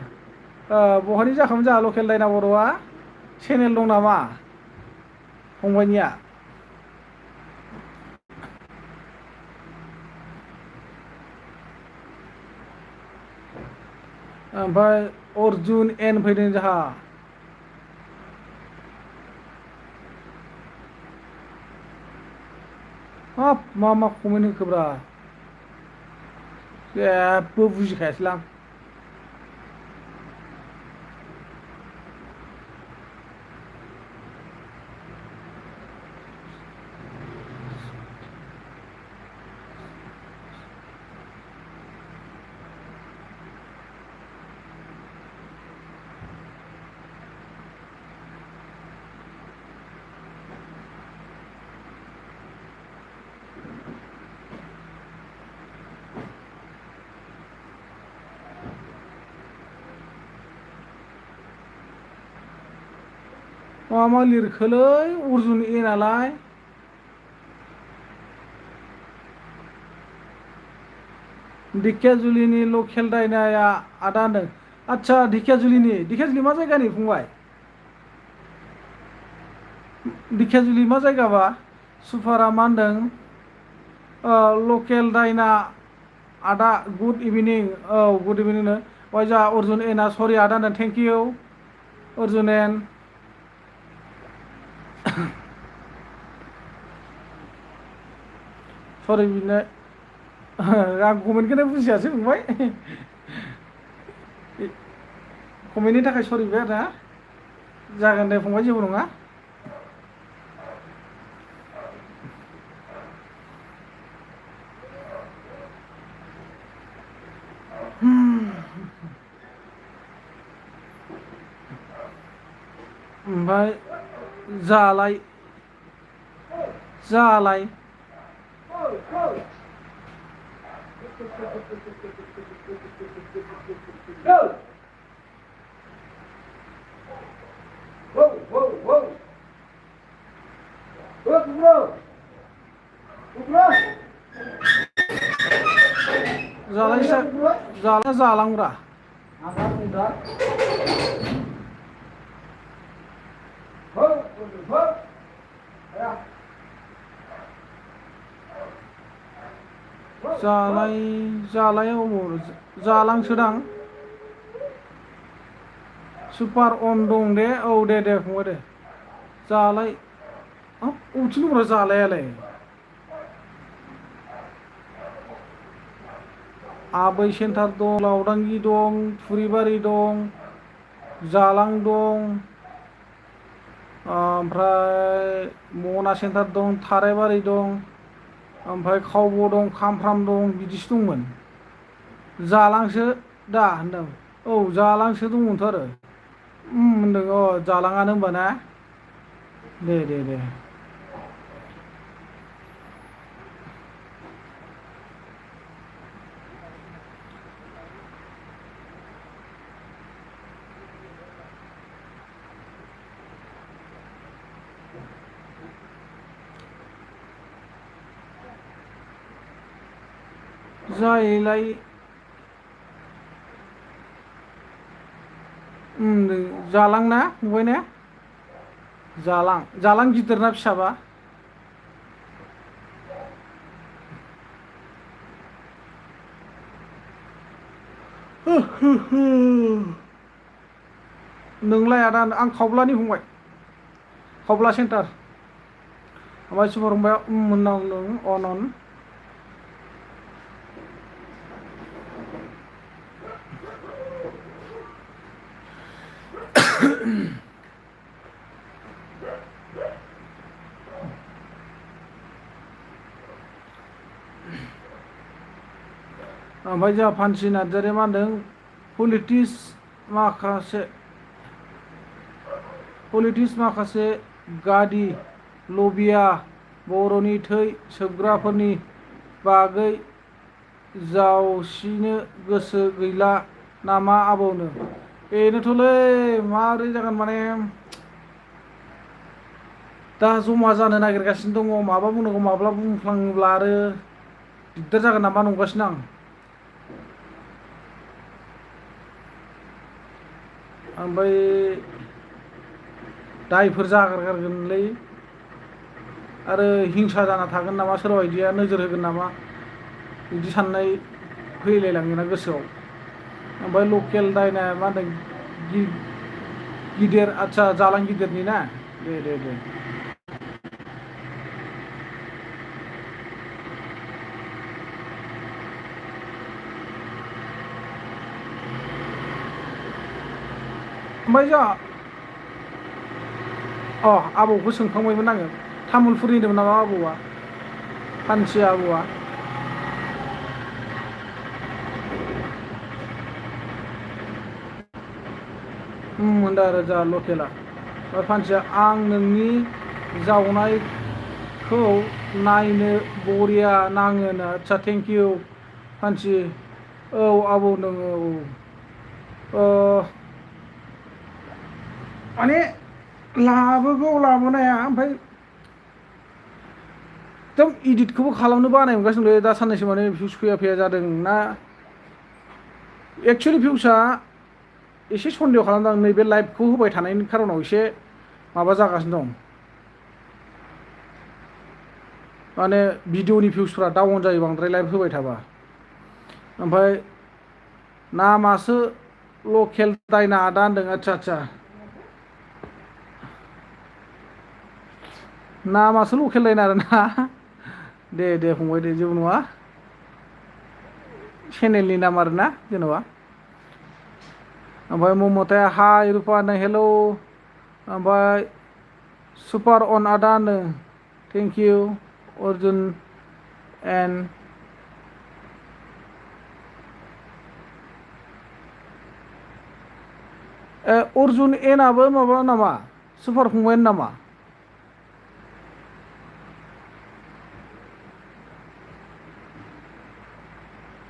बहानि जाखोमोन जोंहा लकेल दायना बर'आ चेनेल दं नामा फंबायनिया ओमफ्राय अर्जुन एन फैदों जोंहा हाब मा कमेन्ट होखोब्रा जेबो बुजिखायासैलां मा लिरखोलै अर्जुन ए नालाय ढेकियाजुलिनि लकेल दायनाया आदा होनदों आदसा ढेकियाजुलि मा जायगानि फंबाय ढेकियाजुलि मा जायगाबा सुपारा मा होनदों लकेल दायना आदा गुड इभिनिं औ गुड इभिनिं नो ओमफ्राय जोंहा अर्जुन एना सरि आदानो थेंक इउ अर्जुन एन सरि बिनो आं कमेन्टखौनो बुजियासै फंबाय कमेन्टनि थाखाय सरि बिबाय आदा जागोन दे फंबाय जेबो नङा ओमफ्राय जालाय जालाय जालाय जालांब्रा जालाय अबाव जालांसोदां सुपार अन दं दे औ दे फंबाय दे जालाय अबेथिं दंब्रा जालायालाय आबै सेन्टार दं लावदांगि दं थुरिबारि दं जालां दं ओमफ्राय मना सेन्टार दं थारायबारि दं ओमफ्राय खावब' दं खामफ्राम दं बिदिसो दंमोन जालांसो दा होनदों औ जालांसो दंमोनथ' आरो होनदों जालाङानो होनबा ना दे जायलाय जालां ना फंबाय ने जालां गिदिर ना फिसाबा नोंलाय आदा आं खावब्लानि फंबाय खावब्ला सेन्टार ओमफ्राय सुपार फंबाया मोननाव नों अन ओमफ्राय जोंहा फानसि नार्जारिया मा होनदों पलिटिक्स माखासे गादि लबिया बर'नि थै सोबग्राफोरनि बागै जावसिनो गोसो गैला नामा आबौनो बेनोथ'लै माबोरै जागोन माने दा जमा जानो नागिरगासिनो दङ माबा बुंनांगौ माब्ला बुंफ्लाङोब्ला आरो दिगदार जागोन नामा नंगासिनो आं ओमफ्राय दायफोर जागारगारगोनलै आरो हिंसा जाना थागोन नामा सोरबा बायदिया नोजोर होगोन नामा बिदि साननाय फैलायलाङोना गोसोआव ओमफ्राय लकेल दायनाया मा होनदों गिदिर आदसा जालां गिदिरनि ना दे ओमफ्राय जोंहा आबौखौ सोंखांबायमोन आङो तामुलपुर होनदोंमोन नामा आबौआ फानसि आबौआ होनदों आरो जोंहा लकेला ओमफ्राय फानसिया आं नोंनि जावनायखौ नायनो बरिया नाङोनो आदसा थेंक इउ फानसि औ आबौ नोङो माने लाबोगौ लाबोनाया ओमफ्राय एकदम इदिटखौबो खालामनो बानाय मोनगासिनो दा साननैसो माने भिउस फैया जादों ना एक्सुवेलि भिउसआ एसे सन्देह खालामदों आं नैबे लाइभखौ होबाय थानायनि खारनाव एसे माबा जागासिनो दं माने भिडिअनि भिउसफ्रा डाउन जायो बांद्राय लाइभ होबाय थाबा ओमफ्राय नामासो लकेल दायना आदा होनदों आदसा आदसा नामासो लकेल दायना आरोना दे दे फंबाय दे जेबो नङा चेनेलनि नाम आरोना जेन'बा ओमफ्राय ममताया हाय रुपा होनदों हेलौ ओमफ्राय सुपार अन आदा होनदों thank you Arjun and Arjun एनाबो माबा नामा सुपार फंबायनि नामा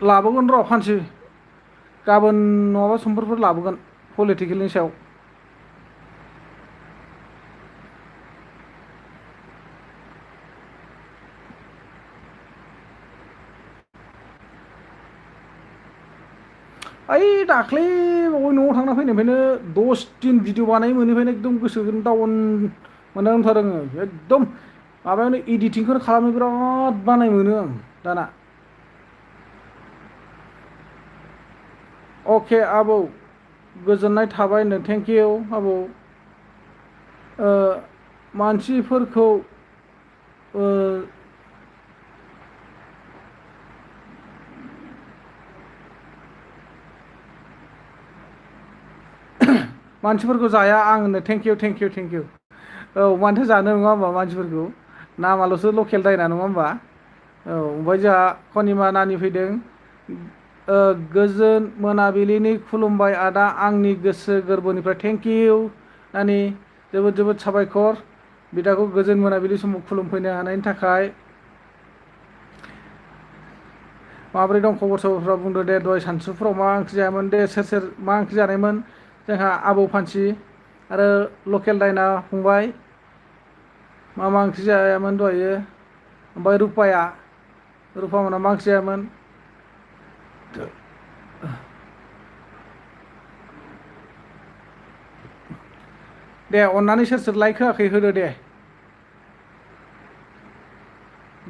लाबोगोन र' फानसि गाबोन नङाबा समफोरफोर लाबोगोन पलिटिकेलनि सायाव ओइ दाख्लै बावै न'आव थांना फैनायनिफ्रायनो 10 दिन भिडिअ बानाय मोनिफ्रायनो एकदम गोसोखौनो डाउन मोनदांथारदों एकदम माबायावनो एडिटिंखौनो खालामनो बिराद बानाय मोनो आं दाना अके आबौ गोजोननाय थाबाय नो थेंक इउ आबौ मानसिफोरखौ मानसिफोरखौ जाया आं होनो thank you thank you thank you औ मानोथो जानो नङा होमबा मानसिफोरखौ नामाल'सो लकेल दायना नङा होमबा औ ओमफ्राय जोंहा कनिमा नानि फैदों गोजोन मोनाबिलिनि खुलुमबाय आदा आंनि गोसो गोरबोनिफ्राय थेंक इउ नानि जोबोद जोबोद साबायखर बिदाखौ गोजोन मोनाबिलि समाव खुलुमफैनो हानायनि थाखाय माबोरै दं खबर सबरफ्रा बुंदो दे दहाय सानसुफ्राव मा ओंख्रि जायामोन दे सोर सोर मा ओंख्रि जानायमोन जोंहा आबौ फानसि आरो लकेल दायना फंबाय मा ओंख्रि जायामोन दहायो ओमफ्राय रुपा मोना मा ओंख्रि जायामोन दे अननानै सोर सोर लाइक होआखै होदो दे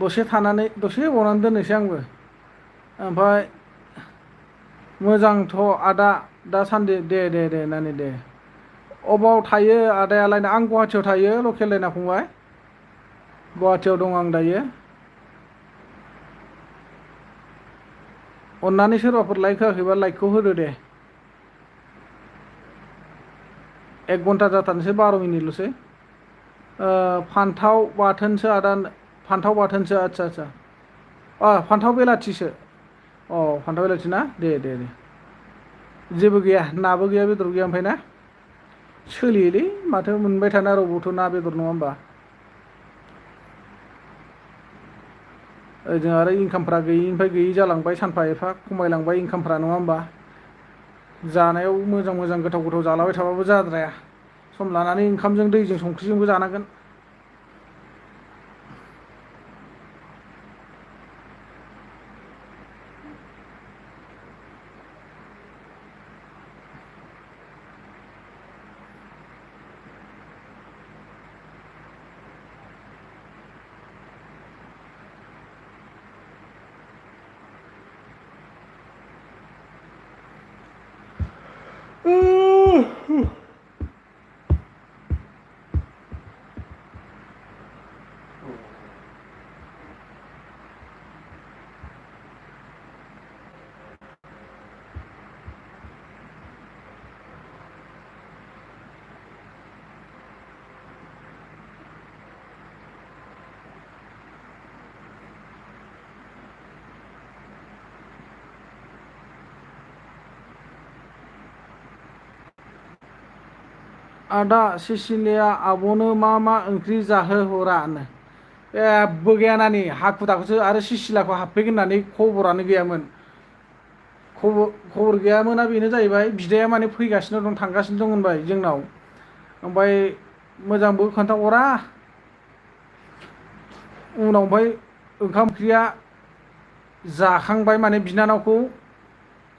दसे थानानै दसे बावनानै दोननोसै आंबो ओमफ्राय मोजांथ' आदा दासान्दि दे दे दे नानि दे अबाव थायो आदायालाय आं गुवाहाटियाव थायो लकेल दायना फंबाय गुवाहाटियाव दं आं दायो अननानै सोरबाफोर लाइक होआखैबा लाइकखौ होदो दे 1 घन्टा जाथारनोसै 12 मिनिटल'सै फान्थाव बाथोनसो आदा फान्थाव बाथोनसो आदसा आदसा फान्थाव बेलाथिसो फान्थाव बेलाथि ना दे दे दे जेबो गैया नाबो गैया बेदर गैया ओमफ्राय ना सोलियोलै माथो मोनबाय थानो रावबोथ' ना बेदर नङा होमबा ओजों आरो इनकामफ्रा गैयिनिफ्राय गैयि जालांबाय सानफा एफा खमायलांबाय इनकामफ्रा नङा होमबा जानायाव मोजां मोजां गोथाव गोथाव जालाबाय थाबाबो जाद्राया सम लानानै ओंखामजों दैजों संख्रिजोंबो जानांगोन आदा सिसिलिया आब'नो मा ओंख्रि जाहोहरा नो जेबो गैया नानि हाखु दाखुसो आरो सिसिलाखौ हाबफैगोन होननानै खबरानो गैयामोन खबर गैयामोना बेनो जाहैबाय बिदाया माने फैगासिनो दं थांगासिनो दं होनबाय जोंनाव ओमफ्राय मोजांबो खोन्थाहरा उनाव ओमफ्राय ओंखाम ओंख्रिया जाखांबाय माने बिनानावखौ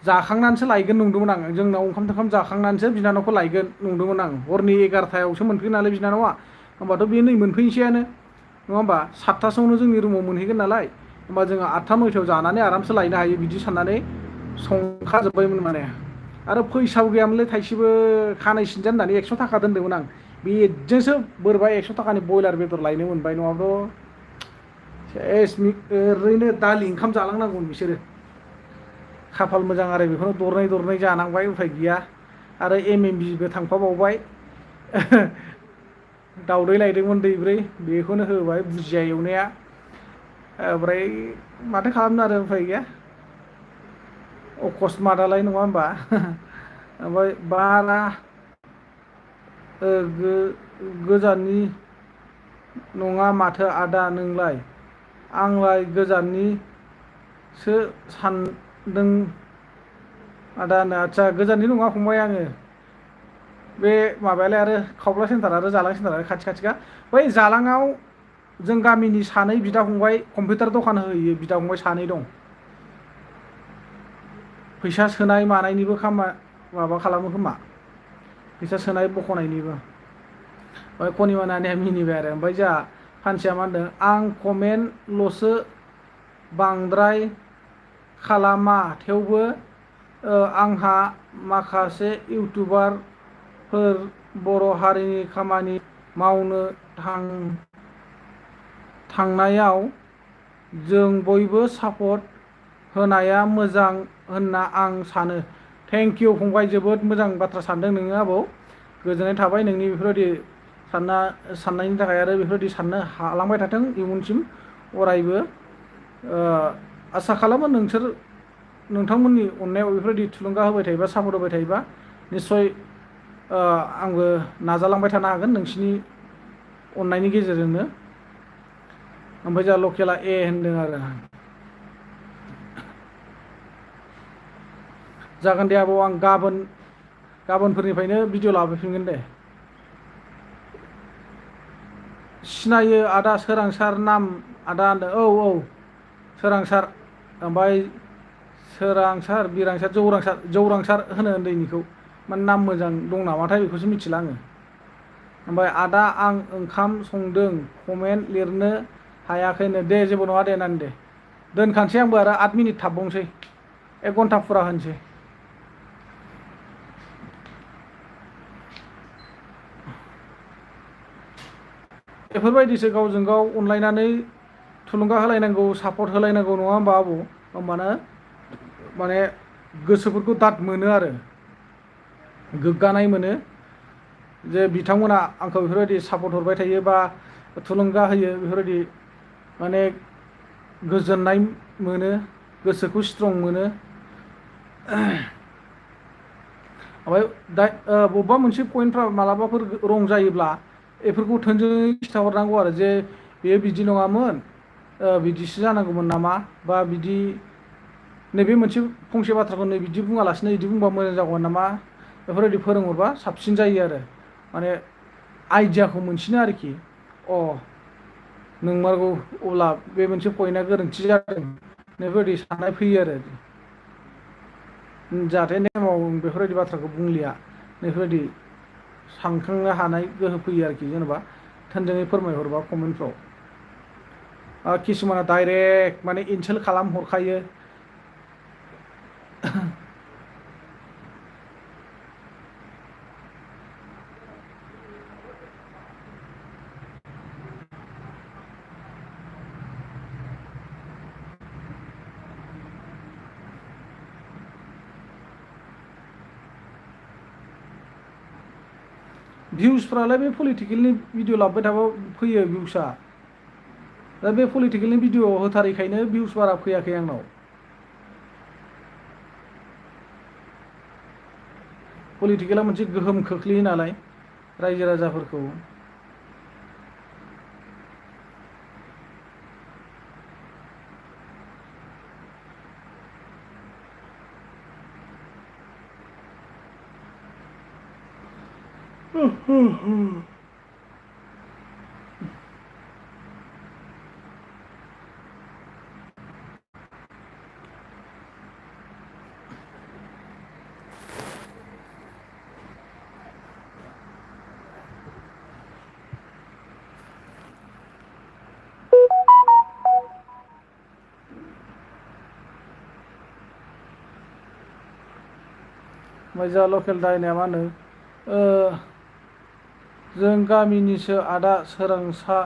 जाखांनानैसो लायगोन नंदोंमोन आं जोंनाव ओंखाम थोंखाम जाखांनानैसो बिनानावखौ लायगोन नंदोंमोन आं हरनि 11टायावसो मोनफैगोन नालाय बिनानावा होमबाथ' बे नै मोनफैनोसैयानो नङा होमबा 7टासोआवनो जोंनि रुमाव मोनहैगोन नालाय होमबा जोङो 8टा 9टायाव जानानै आरामसे लायनो हायो बिदि साननानै संखाजोब्बायमोन माने आरो फैसाबो गैयामोनलै थाइसेबो खानाय सिनजानो होननानै 100 थाखा दोन्दोंमोन आं बेजोंसो बोरैबा 100 थाखानि बयलार बेदर लायनो मोनबाय नङाबाथ' सेस ओरैनो दालि ओंखाम जालांनांगौमोन बिसोरो खाफाल मोजां आरो बेखौनो दरनै दरनै जानांबाय उफाय गैया आरो MMBबो थांफाबावबाय दावदै लायदोंमोन दैब्रै बेखौनो होबाय बुजिया एवनाया ओमफ्राय माथो खालामनो आरो उफाय गैया अकसमातआलाय नङा होमबा ओमफ्राय बारा गोजाननि नङा माथो आदा नोंलाय आंलाय गोजाननिसो सानदों आदानो आदसा गोजाननि नङा फंबाय आङो बे माबायालाय आरो खावब्ला सेन्टार आरो जालां सेन्टार आरो खाथि खाथिखा बै जालाङाव जों गामिनि सानै बिदा फंबाय कम्पिउटार दखान होयो बिदा फंबाय सानै दं फैसा सोनाय मानायनिबो माबा खालामो खोमा फैसा सोनाय बख'नायनिबो ओमफ्राय कनिमा नानिया मिनिबाय आरो ओमफ्राय जोंहा फानसेया मा होनदों आं कमेन्टल'सो बांद्राय खालामा थेवबो आंहा माखासे इउटुबारफोर बर' हारिनि खामानि मावनो थांनायाव जों बयबो सापर्ट होनाया मोजां होनना आं सानो थेंक इउ फंबाय जोबोद मोजां बाथ्रा सानदों नोङो आबौ गोजोननाय थाबाय नोंनि बेफोरबायदि साननायनि थाखाय आरो बेफोरबायदि साननो हालांबाय थाथों इयुनसिम अरायबो आसा खालामो नोंथांमोननि अननायाव बेफोरबायदि थुलुंगा होबाय थायोबा सापर्ट होबाय थायोबा निस्सय आंबो नाजालांबाय थानो हागोन नोंसिनि अननायनि गेजेरजोंनो ओमफ्राय जोंहा लकेला होनदों आरो जागोन दे आबौ आं गाबोनफोरनिफ्रायनो भिडिअ लाबोफिनगोन दे सिनायो आदा सोरांसार नाम आदा होनदों औ सोरांसार ओमफ्राय सोरांसार बिरांसार जौरांसार होनो उन्दैनिखौ माने नाम मोजां दं नामाथाय बेखौसो मिथिला आङो ओमफ्राय आदा आं ओंखाम संदों कमेन्ट लिरनो हायाखैनो दे जेबो नङा दे नानि दे दोनखानोसै आंबो आरो 8 मिनिट थाबबावनोसै 1 घन्टा फुरा होनोसै बेफोरबायदिसो गावजों गाव अनलायनानै थुलुंगा होलायनांगौ सापर्ट होलायनांगौ नङा होमबा आबौ होमबानो माने गोसोफोरखौ दाद मोनो आरो गोग्गानाय मोनो जे बिथांमोना आंखौ बेफोरबायदि सापर्ट हरबाय थायो बा थुलुंगा होयो बेफोरबायदि माने गोजोननाय मोनो गोसोखौ स्ट्रं मोनो ओमफ्राय दा बबेबा मोनसे पइन्टफ्रा मालाबाफोर रं जायोब्ला बेफोरखौ थोंजोङै खिन्थाहरनांगौ आरो जे बेयो बिदि नङामोन बिदिसो जानांगौमोन नामा बा बिदि नैबे मोनसे फंसे बाथ्राखौ नै बिदि बुङालासिनो बिदि बुंबा मोजां जागौमोन नामा बेफोरबायदि फोरोंहरबा साबसिन जायो आरो माने आइडियाखौ मोनसिनो आरोखि अ नोंमारगौ अब्ला बे मोनसे पइन्टआ गोरोन्थि जादों बेफोरबायदि साननाय फैयो आरो जाहाथे नेमाव बेफोरबायदि बाथ्राखौ बुंलिया बेफोरबायदि सानखांनो हानाय गोहो फैयो आरोखि जेनेबा थोंजोङै फोरमायहरबा कमेन्टफ्राव किसुमाना डाइरेक्ट माने इनसाल्ट खालामहरखायो भिउसफ्रालाय बे पलिटिकेलनि भिडिअ लाबोबाय थाबा फैयो भिउसआ दा बे पलिटिकेलनि भिडिअ होथारैखायनो भिउस बारा फैयाखै आंनाव पलिटिकेला मोनसे गोहोम खोख्लैयो नालाय रायजो राजाफोरखौ ओमफ्राय जोंहा लकेल दायनाया मा होनो जों गामिनिसो आदा सोरांसा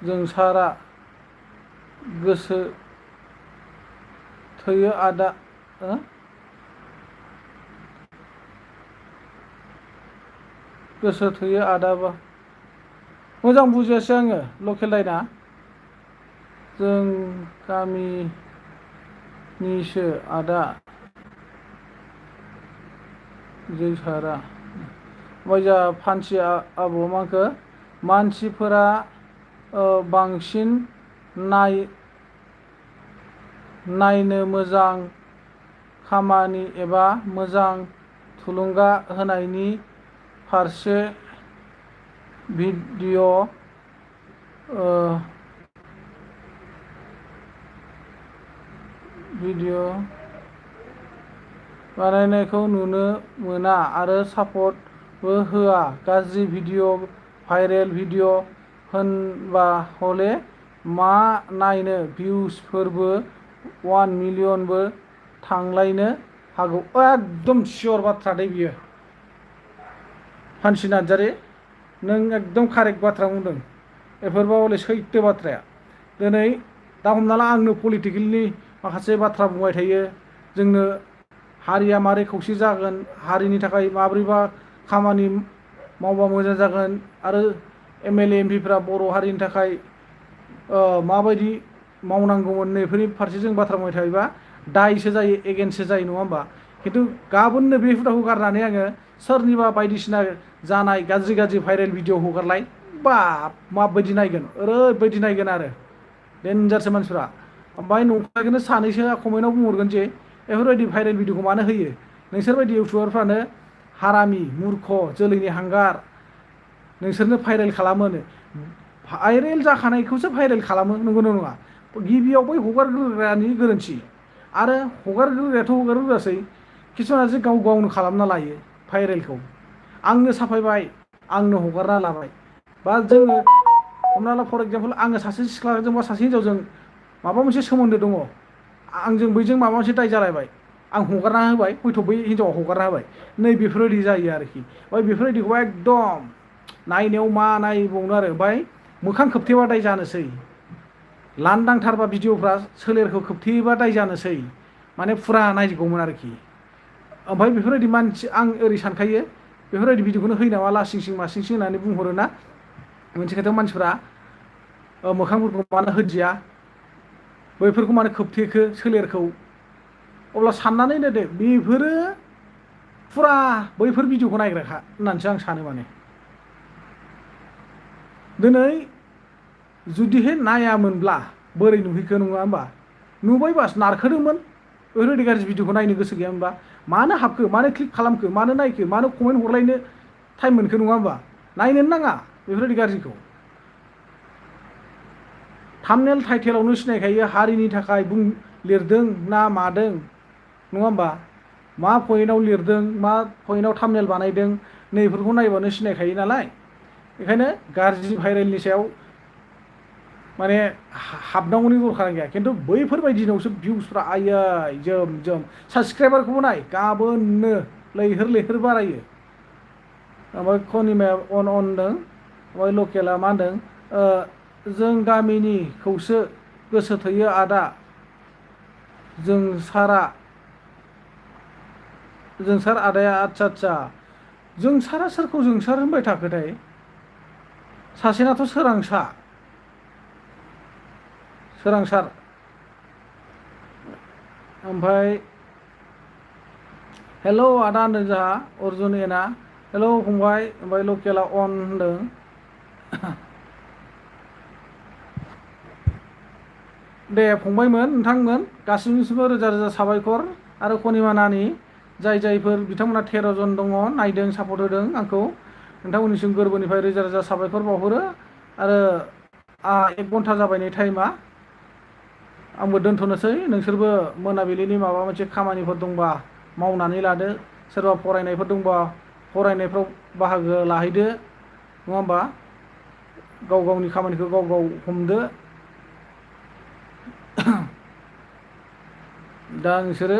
जोंसारा गोसो थोयो आदा गोसो थोयो आदाबा मोजां बुजियासै आङो लकेल लाइना जों गामिनिसो आदा जोंसारा ओमफ्राय जोंहा फानसि आबौआ मा होनखो मानसिफोरा बांसिन नायनो मोजां खामानि एबा मोजां थुलुंगा होनायनि फारसे भिडिअ बानायनायखौ नुनो मोना आरो सापर्टबो होआ गाज्रि भिडिअ भाइरेल भिडिअ होनबा हले मा नायनो भिउसफोरबो 1 मिलियनबो थांलायनो हागौ एकदम सियर बाथ्रा दे बियो फानसि नार्जारि नों एकदम कारेक्ट बाथ्रा बुंदों बेफोरबा हले सैथो बाथ्राया दिनै दा हमना ला आंनो पलिटिकेलनि माखासे बाथ्रा बुंबाय थायो जोंनो हारिया मारै खौसे जागोन हारिनि थाखाय माब्रैबा खामानि मावबा मोजां जागोन आरो एमएलए एमपिफ्रा बर' हारिनि थाखाय माबायदि मावनांगौमोन नैफोरनि फारसे जों बाथ्रा बुंबाय थायोबा दायसो जायो एगेन्स्टसो जायो नङा होमबा खिन्थु गाबोननो बे हुदाखौ गारनानै आङो सोरनिबा बायदिसिना जानाय गाज्रि भाइरेल भिडिअ हगारलाय बाब माबायदि नायगोन ओरैबायदि नायगोन आरो डेन्जारसो मानसिफ्रा ओमफ्राय नंखायखौनो सानैसो कमेन्टआव बुंहरगोन जे बेफोरबायदि भाइरेल भिडिअखौ मानो होयो नोंसोरबायदि इउटुबारफ्रानो हारामि मूर्ख जोलैनि हांगार नोंसोरनो भाइरेल खालामोनो भाइरेल जाखानायखौसो भाइरेल खालामो नंगौना नङा गिबियाव बै हगारग्रोग्रानि गोरोन्थि आरो हगारग्रोग्रायाथ' हगारग्रोआसै किसुमाना जे गावनो खालामना लायो भाइरेलखौ आंनो साफायबाय आंनो हगारना लाबाय बा जोङो हमना ला फर एग्जाम्पल आङो सासे सिख्लाजों बा सासे हिनजावजों माबा मोनसे सोमोन्दो दङ आंजों बैजों माबा मोनसे दाय जालायबाय आं हगारना होबाय हयथ' बै हिनजावा हगारना होबाय नै बेफोरबायदि जायो आरोखि ओमफ्राय बेफोरबायदिखौ एकदम नायनायाव मा नायबावनो आरो ओमफ्राय मोखां खोबथेबा दाय जानोसै लांदांथारबा भिडिअफ्रा सोलेरखौ खोबथेयोबा दाय जानोसै माने फुरा नायजगौमोन आरोखि ओमफ्राय बेफोरबायदि मानसि आं ओरै सानखायो बेफोरबायदि भिडिअखौनो होयो नामा लासिंसिं मासिंसिं होननानै बुंहरोना मोनसे खोथायाव मानसिफ्रा मोखांफोरखौ मानो होदिया बैफोरखौ मानो खोबथेखो सोलेरखौ अब्ला साननानै नायदो बेफोरो फुरा बैफोर भिडिअखौ नायग्राखा होननानैसो आं सानो माने दिनै जुदिहे नायामोनब्ला बोरै नुहैखो नङा होमबा नुबाय बास नारखोदोंमोन ओरैबायदि गाज्रि भिडिअखौ नायनो गोसो गैयामोनबा मानो हाबखो मानो क्लिक खालामखो मानो नायखो मानो कमेन्ट हरलायनो टाइम मोनखो नङा होमबा नायनोनो नाङा बेफोरबायदि गाज्रिखौ थाम्बनेल टाइटेलावनो सिनायखायो हारिनि थाखाय लिरदों ना मादों नङा होमबा मा पइन्टआव लिरदों मा पइन्टआव थाम्बनेल बानायदों नैफोरखौ नायबानो सिनायखायो नालाय बेखायनो गाज्रि भाइरेलनि सायाव माने हाबनांगौनि दरखार गैया खिन्थु बैफोरबायदिनावसो भिउसफ्रा आयै जोम साबसक्राइबारखौबो नाय गाबोननो लैहोर बारायो ओमफ्राय खनिमाया अन होनदों ओमफ्राय लकेला मा होनदों जों गामिनिखौसो गोसो थोयो आदा जोंसार आदाया आदसा जोंसारा सोरखौ जोंसार होनबाय थाखोथाय सासेनाथ' सोरांसार ओमफ्राय हेलौ आदा होनदों जोंहा अर्जुन एना हेलौ फंबाय ओमफ्राय लकेला अन होनदों दे फंबायमोन नोंथांमोन गासिबनिसिमबो रोजा रोजा साबायखर आरो खनिमा नानि जायफोर बिथांमोना 13 जन दङ नायदों सापर्ट होदों आंखौ नोंथांमोननिसिम गोरबोनिफ्राय रोजा रोजा साबायखर बावहरो आरो 1 घन्टा जाबाय नै टाइमा आंबो दोनथ'नोसै नोंसोरबो मोनाबिलिनि माबा मोनसे खामानिफोर दंबा मावनानै लादो सोरबा फरायनायफोर दंबा फरायनायफ्राव बाहागो लाहैदो नङा होमबा गावनि खामानिखौ गाव हमदो दा नोंसोरो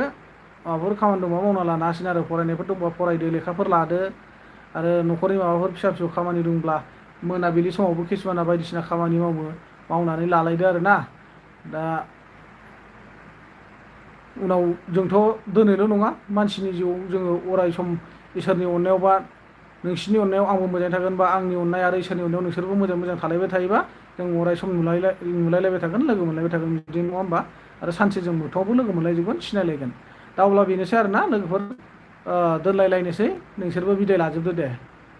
माबाफोर खामानि दंबा मावना लानो हासिगोन आरो फरायनायफोर दंबा फरायदो लेखाफोर लादो आरो न'खरनि माबाफोर फिसा फिसौ खामानि दंब्ला मोनाबिलि समावबो किसुमाना बायदिसिना खामानि मावनानै लालायदो आरो ना दा उनाव जोंथ' दोनैल' नङा मानसिनि जिउआव जोङो अराय सम इसोरनि अननायाव बा नोंसिनि अननायाव आंबो मोजाङै थागोन बा आंनि अननाय आरो इसोरनि अननायाव नोंसोरबो मोजां मोजां थालायबाय थायोबा जों अराय सम नुलायलायबाय थागोन लोगो मोनलायबाय थागोन बिदि नङा होमबा आरो सानसे जों मोगथाङावबो लोगो मोनलायजोबगोन सिनायलायगोन दा अब्ला बेनोसै आरो ना लोगोफोर दोनलायलायनोसै नोंसोरबो बिदाय लाजोबदो दे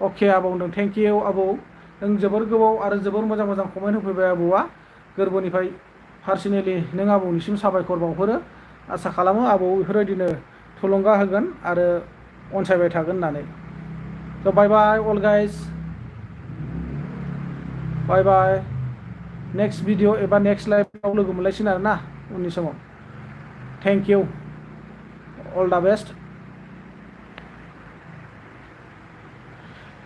अके आबौ होनदों थेंक इउ आबौ नों जोबोर गोबाव आरो जोबोर मोजां मोजां कमेन्ट होफैबाय आबौआ गोरबोनिफ्राय पार्सनेलि नों आबौनिसिम साबायखर बावहरो आसा खालामो आबौ बेफोरबायदिनो थुलुंगा होगोन आरो अनसायबाय थागोन होननानै स' बाय बाय अल गाइस बाय बाय नेक्स्ट भिडिअ एबा नेक्स्ट लाइभआव लोगो मोनलायसिगोन आरो ना उननि समाव थेंक इउ अल दा बेस्ट